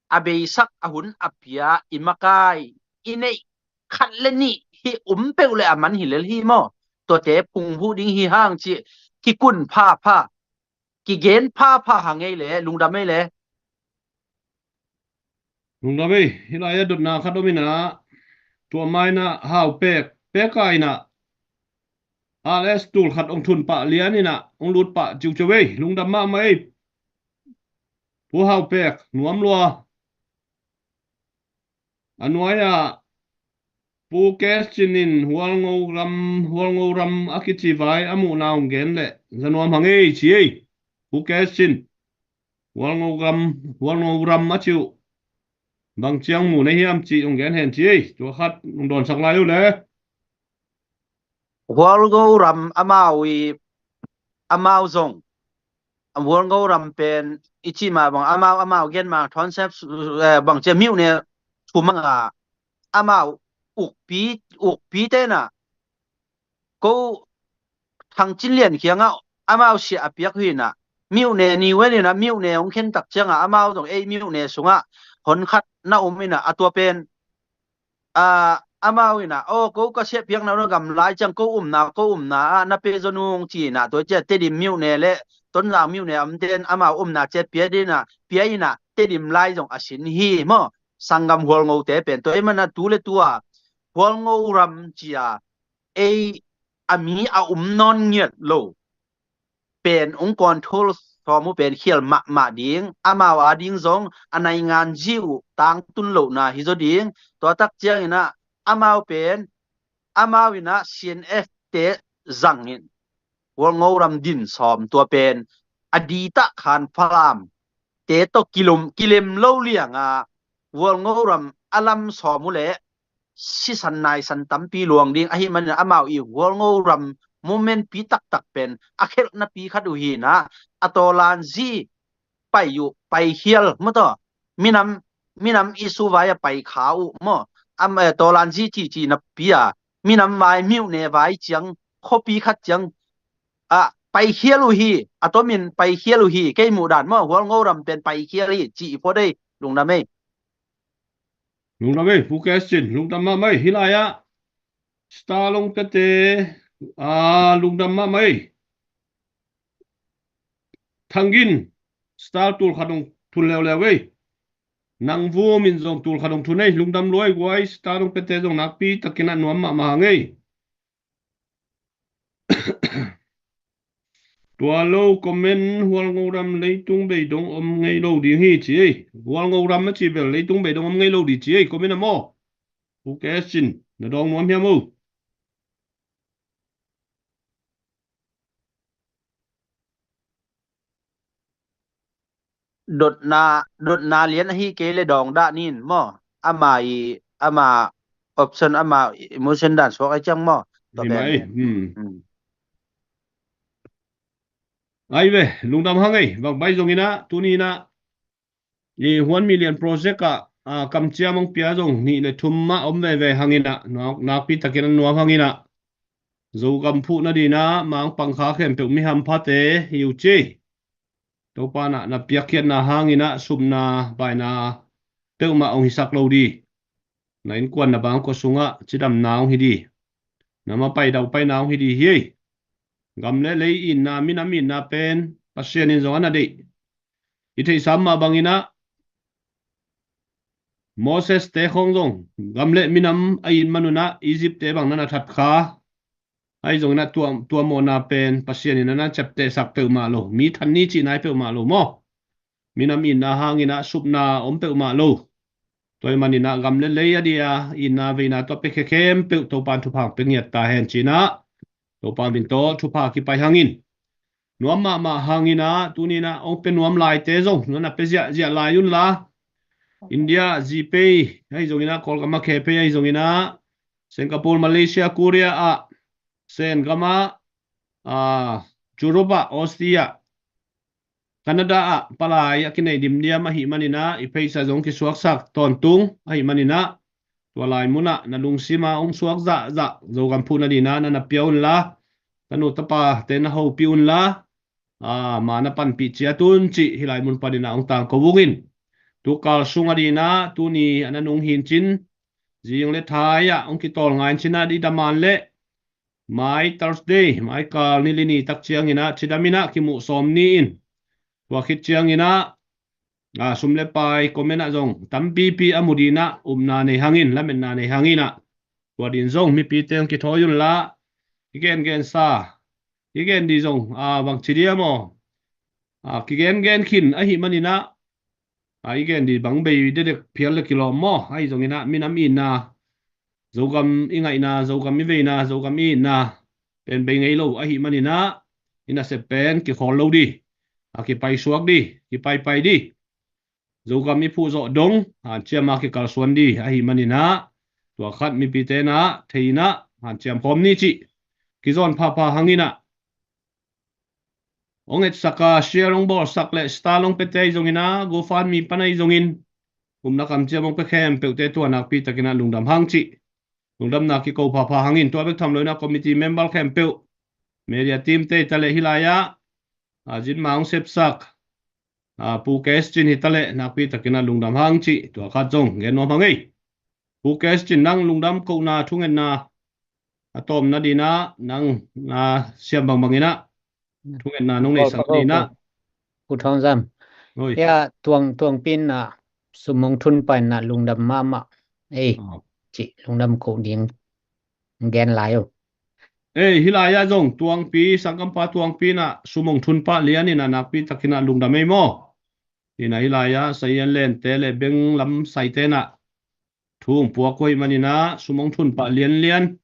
a beisak a hun a pia i makai i neih khat le nih hi um peuh le a man hi lel hi maw? Tuate phungvuh ding hi hang cih kikun phapha, kigen phapha hang ei le, lungdam ei le. Lungdam ei, hih lai-ah dotna khat om inah, tua mainah Hau Pek, Pek a inah, R S tul khat ong thun pah lian inah, ong lut pah ciuciu ei, lungdam mahmah ei. Pu Hau Pek, nuam lua. A nuai-ah Pu Kes Cin in Hualngo ram, Hualngo ram a kici vai a muhna ong gen leh za nuam hang ei ci ei. Pu Kes Cin, Hualngo ram, Hualngo ram a ci uh bang ciang mu na hiam ci ong gen hen ci ei. Tua khat ong dawnsak lai uh le. Hualngo ram amau i, amau zong, Hualngo ram pen i cih mah bang amau, amau gen mah thawn sem, eh, bang cia miuhne thumang a, amau ukpi, ukpi tenah ko Thang Cin Lian kiangah amau siah a piak uh hinah, miuhne ni wen inah, miuhne hong khen tak ciangah amau zong ei miuhne sungah hon khat na um inah, a tua pen a, amau inah, aw, ko ka siah piakna uh na gam lai ciang ko umna, ko umna ah na pe zaw nung ci inah, tua ciah Tedim miuhne le Tonzang miuhne a omten amau umna ciat pia dinah, pia inah Tedim lai zong a sin hi maw? Sanggam Hualngote pen tua ei manah tu le tua Hualngo ram cia ei a mi a um nawn ngiat lo pen ong control sawm uh pen khial mahmah ding, amau a ding zong a naingan zi uh tangtun lohna hi zaw ding. Tua tak cianginah amau pen, amau inah C N F te zangin Hualngo ram din sawm, tua pen a ditah khan Falam te tawh kilom, kilem lo lianga Hualngo ram a lam sawm uh leh sisan naisan tampi luang ding. Ahi manin amau i Hualngo ram momentpi taktak pen a khelhnapi khat uh hinah, a tawlanzi pai uh, paikhial maw taw, minam, minam issue vai a paikha uh maw? Am, eh, tawlanzi cihcih napi a minam vai, miuhne vai ciang, khuapi khat ciang a paikhial uh hi, a tomin paikhial uh hi. Kei muhdan maw, Hualngo ram pen paikhial hi cih i phuat ei. Lungdam ei. Lungdam ei, Pu Kes Cin, lungdam mahmah ei. Hih lai-ah Star Long Pete, a, lungdam mahmah ei. Thang Gin, Star tul khat ong thun leuleu ei. Nang Vum in zong tul khat ong thun ei, lungdam lua ei guai. Star Long Pete zong nakpi takin a nuam mahmah hang ei. Tua lo comment, Hualngo ram leitung bei dong om ngei lo ding hi ci ei. Hualngo ram a ci bel leitung bei dong om ngei lo ding ci ei, comment a maw? Pu Kes Cin, na dawng nuam hiam o? Dotna, dotna lian ahi kei le dawng dah nin maw? Ama i, ama option, ama i motion dan suak ai ciang maw? Tua pen. Hmm. Ai ve, lungdam hang ei, bang bai zong inah, tuni inah i Huan Million Project ah, a, kamciam ong pia zong nih le thum mah om veve hang inah, nak, nakpi takin a nuam hang inah. Zogam phuhna dinah mang pangkha khempeuh mi hamphate hi uh ci. Topa na, na piakkhiatna hang inah supna baina peuhmah ong hisak lo di. Na innkuan na bangkua sungah cidamna ong hi di. Na mapai daupaina ong hi di hi ei. Gam le lei itna, minam itna pen Pasian in zong a na deih. I theihsa mah bang inah Moses te khawng zong gam le minam a it man unah Egypt te bang na na that kha. Ahi zong inah tua, tua mawhna pen Pasian in a na ciaptehsak peuhmah lo, mi than ni cih nai peuhmah lo maw? minam itna hangin ah supna om peuhmah lo. Tua ahih manin ah gam le lei a dia itna veina tawh a piakhia khempeuh Topan thupha pia ngiat ta hen ci-in ah Topa min tawh thupha kipai hangin, nuam mahmah hangin ah tuni-in ah hong pia nuam laite zong na pia ziahziah lai unla, India zi pei ahi zongin ah, Kawlgam a khe pei ahi zongin ah, Singapore, Malaysia, Korea ah, Sen gam ah, ah, Europe ah, Australia, Canada ah palai a kinei dimdiam ahih manin ah, i pheisa zong kisuaksak tawntung ahih manin ah, tua lai mun ah na lungsim ah hong suak zahzah Zogam phuhna dingin ah na na pia unla, tanu tapate na hopih unla, ah, ma na panpih ciat un cih hih lai mun panin ah hong tangko ung in. Tukal sung a dingin ah tuni a na nung hi in cin, zing le thai ah hong kitawl ngai in cin ah, i dam a leh mai Thursday, mai kal ni li ni tak ciangin ah cidam in ah kimuh sawm ni in, tua khit ciangin ah, ah, sum le pai comment ah zong tampipi a mu dingin ah upna nei hangin, lametna nei hangin ah, tua dingin zong mipite hong kithawi unla, i gengensa, i gen ding zong, ah, bangci diam aw, ah, kigengen khin ahih manin ah, ah, i gen ding bang bei dedek phial le kilawm maw, ahi zongin ah minam itna, Zogam i ngaihna, Zogam i veina, Zogam i itna pen bei ngei lo ahih manin ah, i nasep pen kikhawl lo ding, a kipaisuak ding, kipaipai ding, Zogam i phuh zawh dong hanciam a kikalsuan ding ahih manin ah, tua khat mipite in ah thei in ah hanciam khawm ni cih kizawn phapha hangin ah, hong etsak a, share hong bawlsak le star hong piate ahi zongin ah, GoFundMe pan ahi zongin, upna kamciam hong pia khempeuhte tua nakpi takin ah lungdam hang cih lungdamna kiko phapha hangin, tua bek tham loin ah committee member khempeuh, media team te hi ta leh hih lai ah, ah, zinma hong sepsak, ah, Pu Kes Cin hi ta leh nakpi takin ah lungdam hang cih tua khat zong gen nuam hang ei. Pu Kes Cin, nang lungdam kohna thungetna a tawpna dingin ah nang na siam bangbangin ah thungetna nong neisak dingin ah. Pu Thawng Zam. Oi. Ya, tuang, tuangpi in ah sum hong thun pah in ah lungdam mahmah ei, oh, cih lungdam koh ding gen lai uh. Ei, hih lai ah zong tuangpi, sanggampa tuangpi in ah sum hong thun pah lian in ah nakpi takin ah lungdam ei maw. In ah hih lai ah Sayan Len te le Benglam Sai te in ah thu hong puak uh ahih manin ah sum hong thun pah lianlian,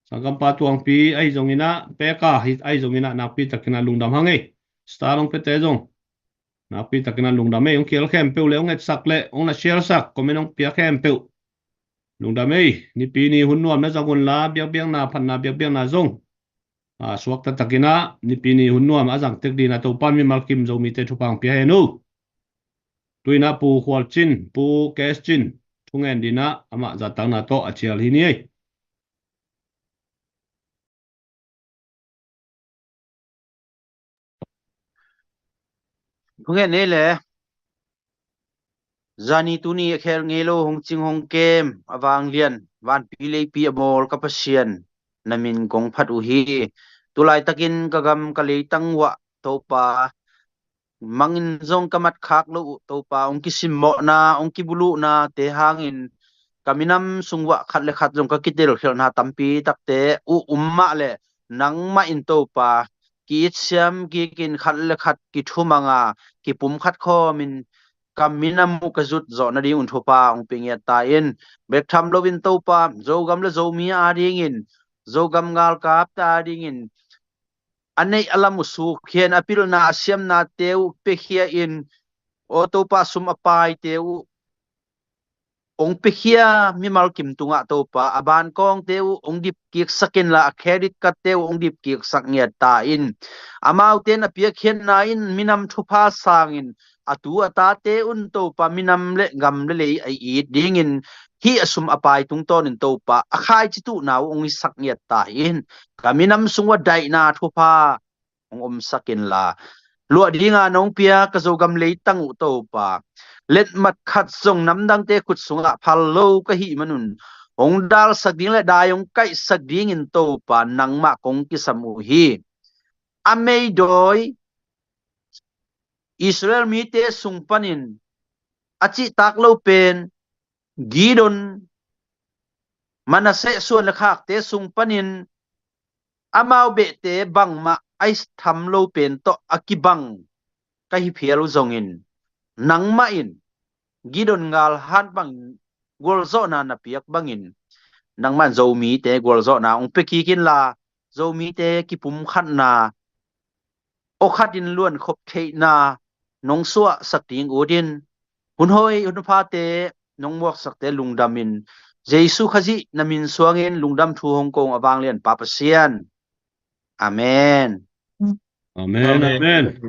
sanggampa tuangpi ahi zongin ah, peka hi ahi zongin ah nakpi takin ah lungdam hang ei. Star hong piate zong nakpi takin ah lungdam ei. Hong kial khempeuh le hong etsak le hong na share sak, comment hong pia khempeuh lungdam ei. Nipi ni hun nuam na zang unla, biakbiakna, phatna biakbiakna zong, ah, suakta takin ah nipi ni hun nuam a zang tek dingin ah Topan mimal kim Zomite thupha hong pia hen uh. Tu-in ah Pu Khual Cin, Pu Kes Cin thungen dingin ah amah zahtakna tawh a cial hi ni ei. Thungen ei le. Zani tuni a khel ngei lo, hong cing hong kem, a vanglian, vanpi leipi a mawl ka Pasian, na min kong phat uh hi. Tulaitakin ka gam ka leitang uah Topa, mangin zong ka mat khak lo uh Topa, hong kisimmawhna, hong kibuluhna te hangin ka minam sung uah khat le khat zong ka kitelkhialhna tampi takte uh um mah le, nangmah in Topa, ki-it siam kikin khat le khat kithumang a, kipumkhat khawmin ka minam uh ka zut zawh nading un thupha hong pia ngiat ta in. Bek tham loin Topa, Zogam le Zomi adingin, Zogam ngalkapte adingin a neih a lam uh sukkhia in, a pilna a siamnate uh piakhia in, aw Topa, sum a paite uh hong piakhia mimal kim tungah Topa, a bankawngte uh hong dipkiksak inla, a credit cardte uh hong dipkiksak ngiat ta in. Amaute na piakkhiatna in minam thupha sangin, a tu a tate un Topa, minam le gam le lei a it dingin hih a sum a pai tungtawnin Topa, a khaici tuhna uh hong hisak ngiat ta in. Ka minam sung uah daihna thupha hong omsak inla, luah dinga nong pia ka Zogam leitang uh Topa, letmat khat zong namdangte khut sungah phal lo ka hih manun, hong dalsak ding le dai hong kaihsak dingin Topa, nangmah kong kisam uh hi. A meidawi Israel mite sung panin a cihtak lo pen Gideon, Manasseh suan le khakte sung panin amau behte bangmah a i tham lo pen tawh a kibang ka hi phial uh zongin, nangmah in Gideon galhat bangin gualzawhna na piak bangin nangmah in Zomite gualzawhna hong pia kik inla, Zomite kipumkhatna, awkhatin luankhop theihna nong suahsak ding utin, hun hoi hun phate nong muaksakte lungdamin Jesu Khazih na min suangin lungdam thu hong kong a vanglian Pa Pasian. Amen. Amen, amen.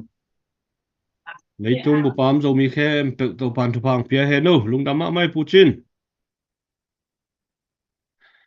Leitung bup a om Zomi khempeuh Topan thupha hong pia hen uh. Lungdam mahmah hi Pu Cin.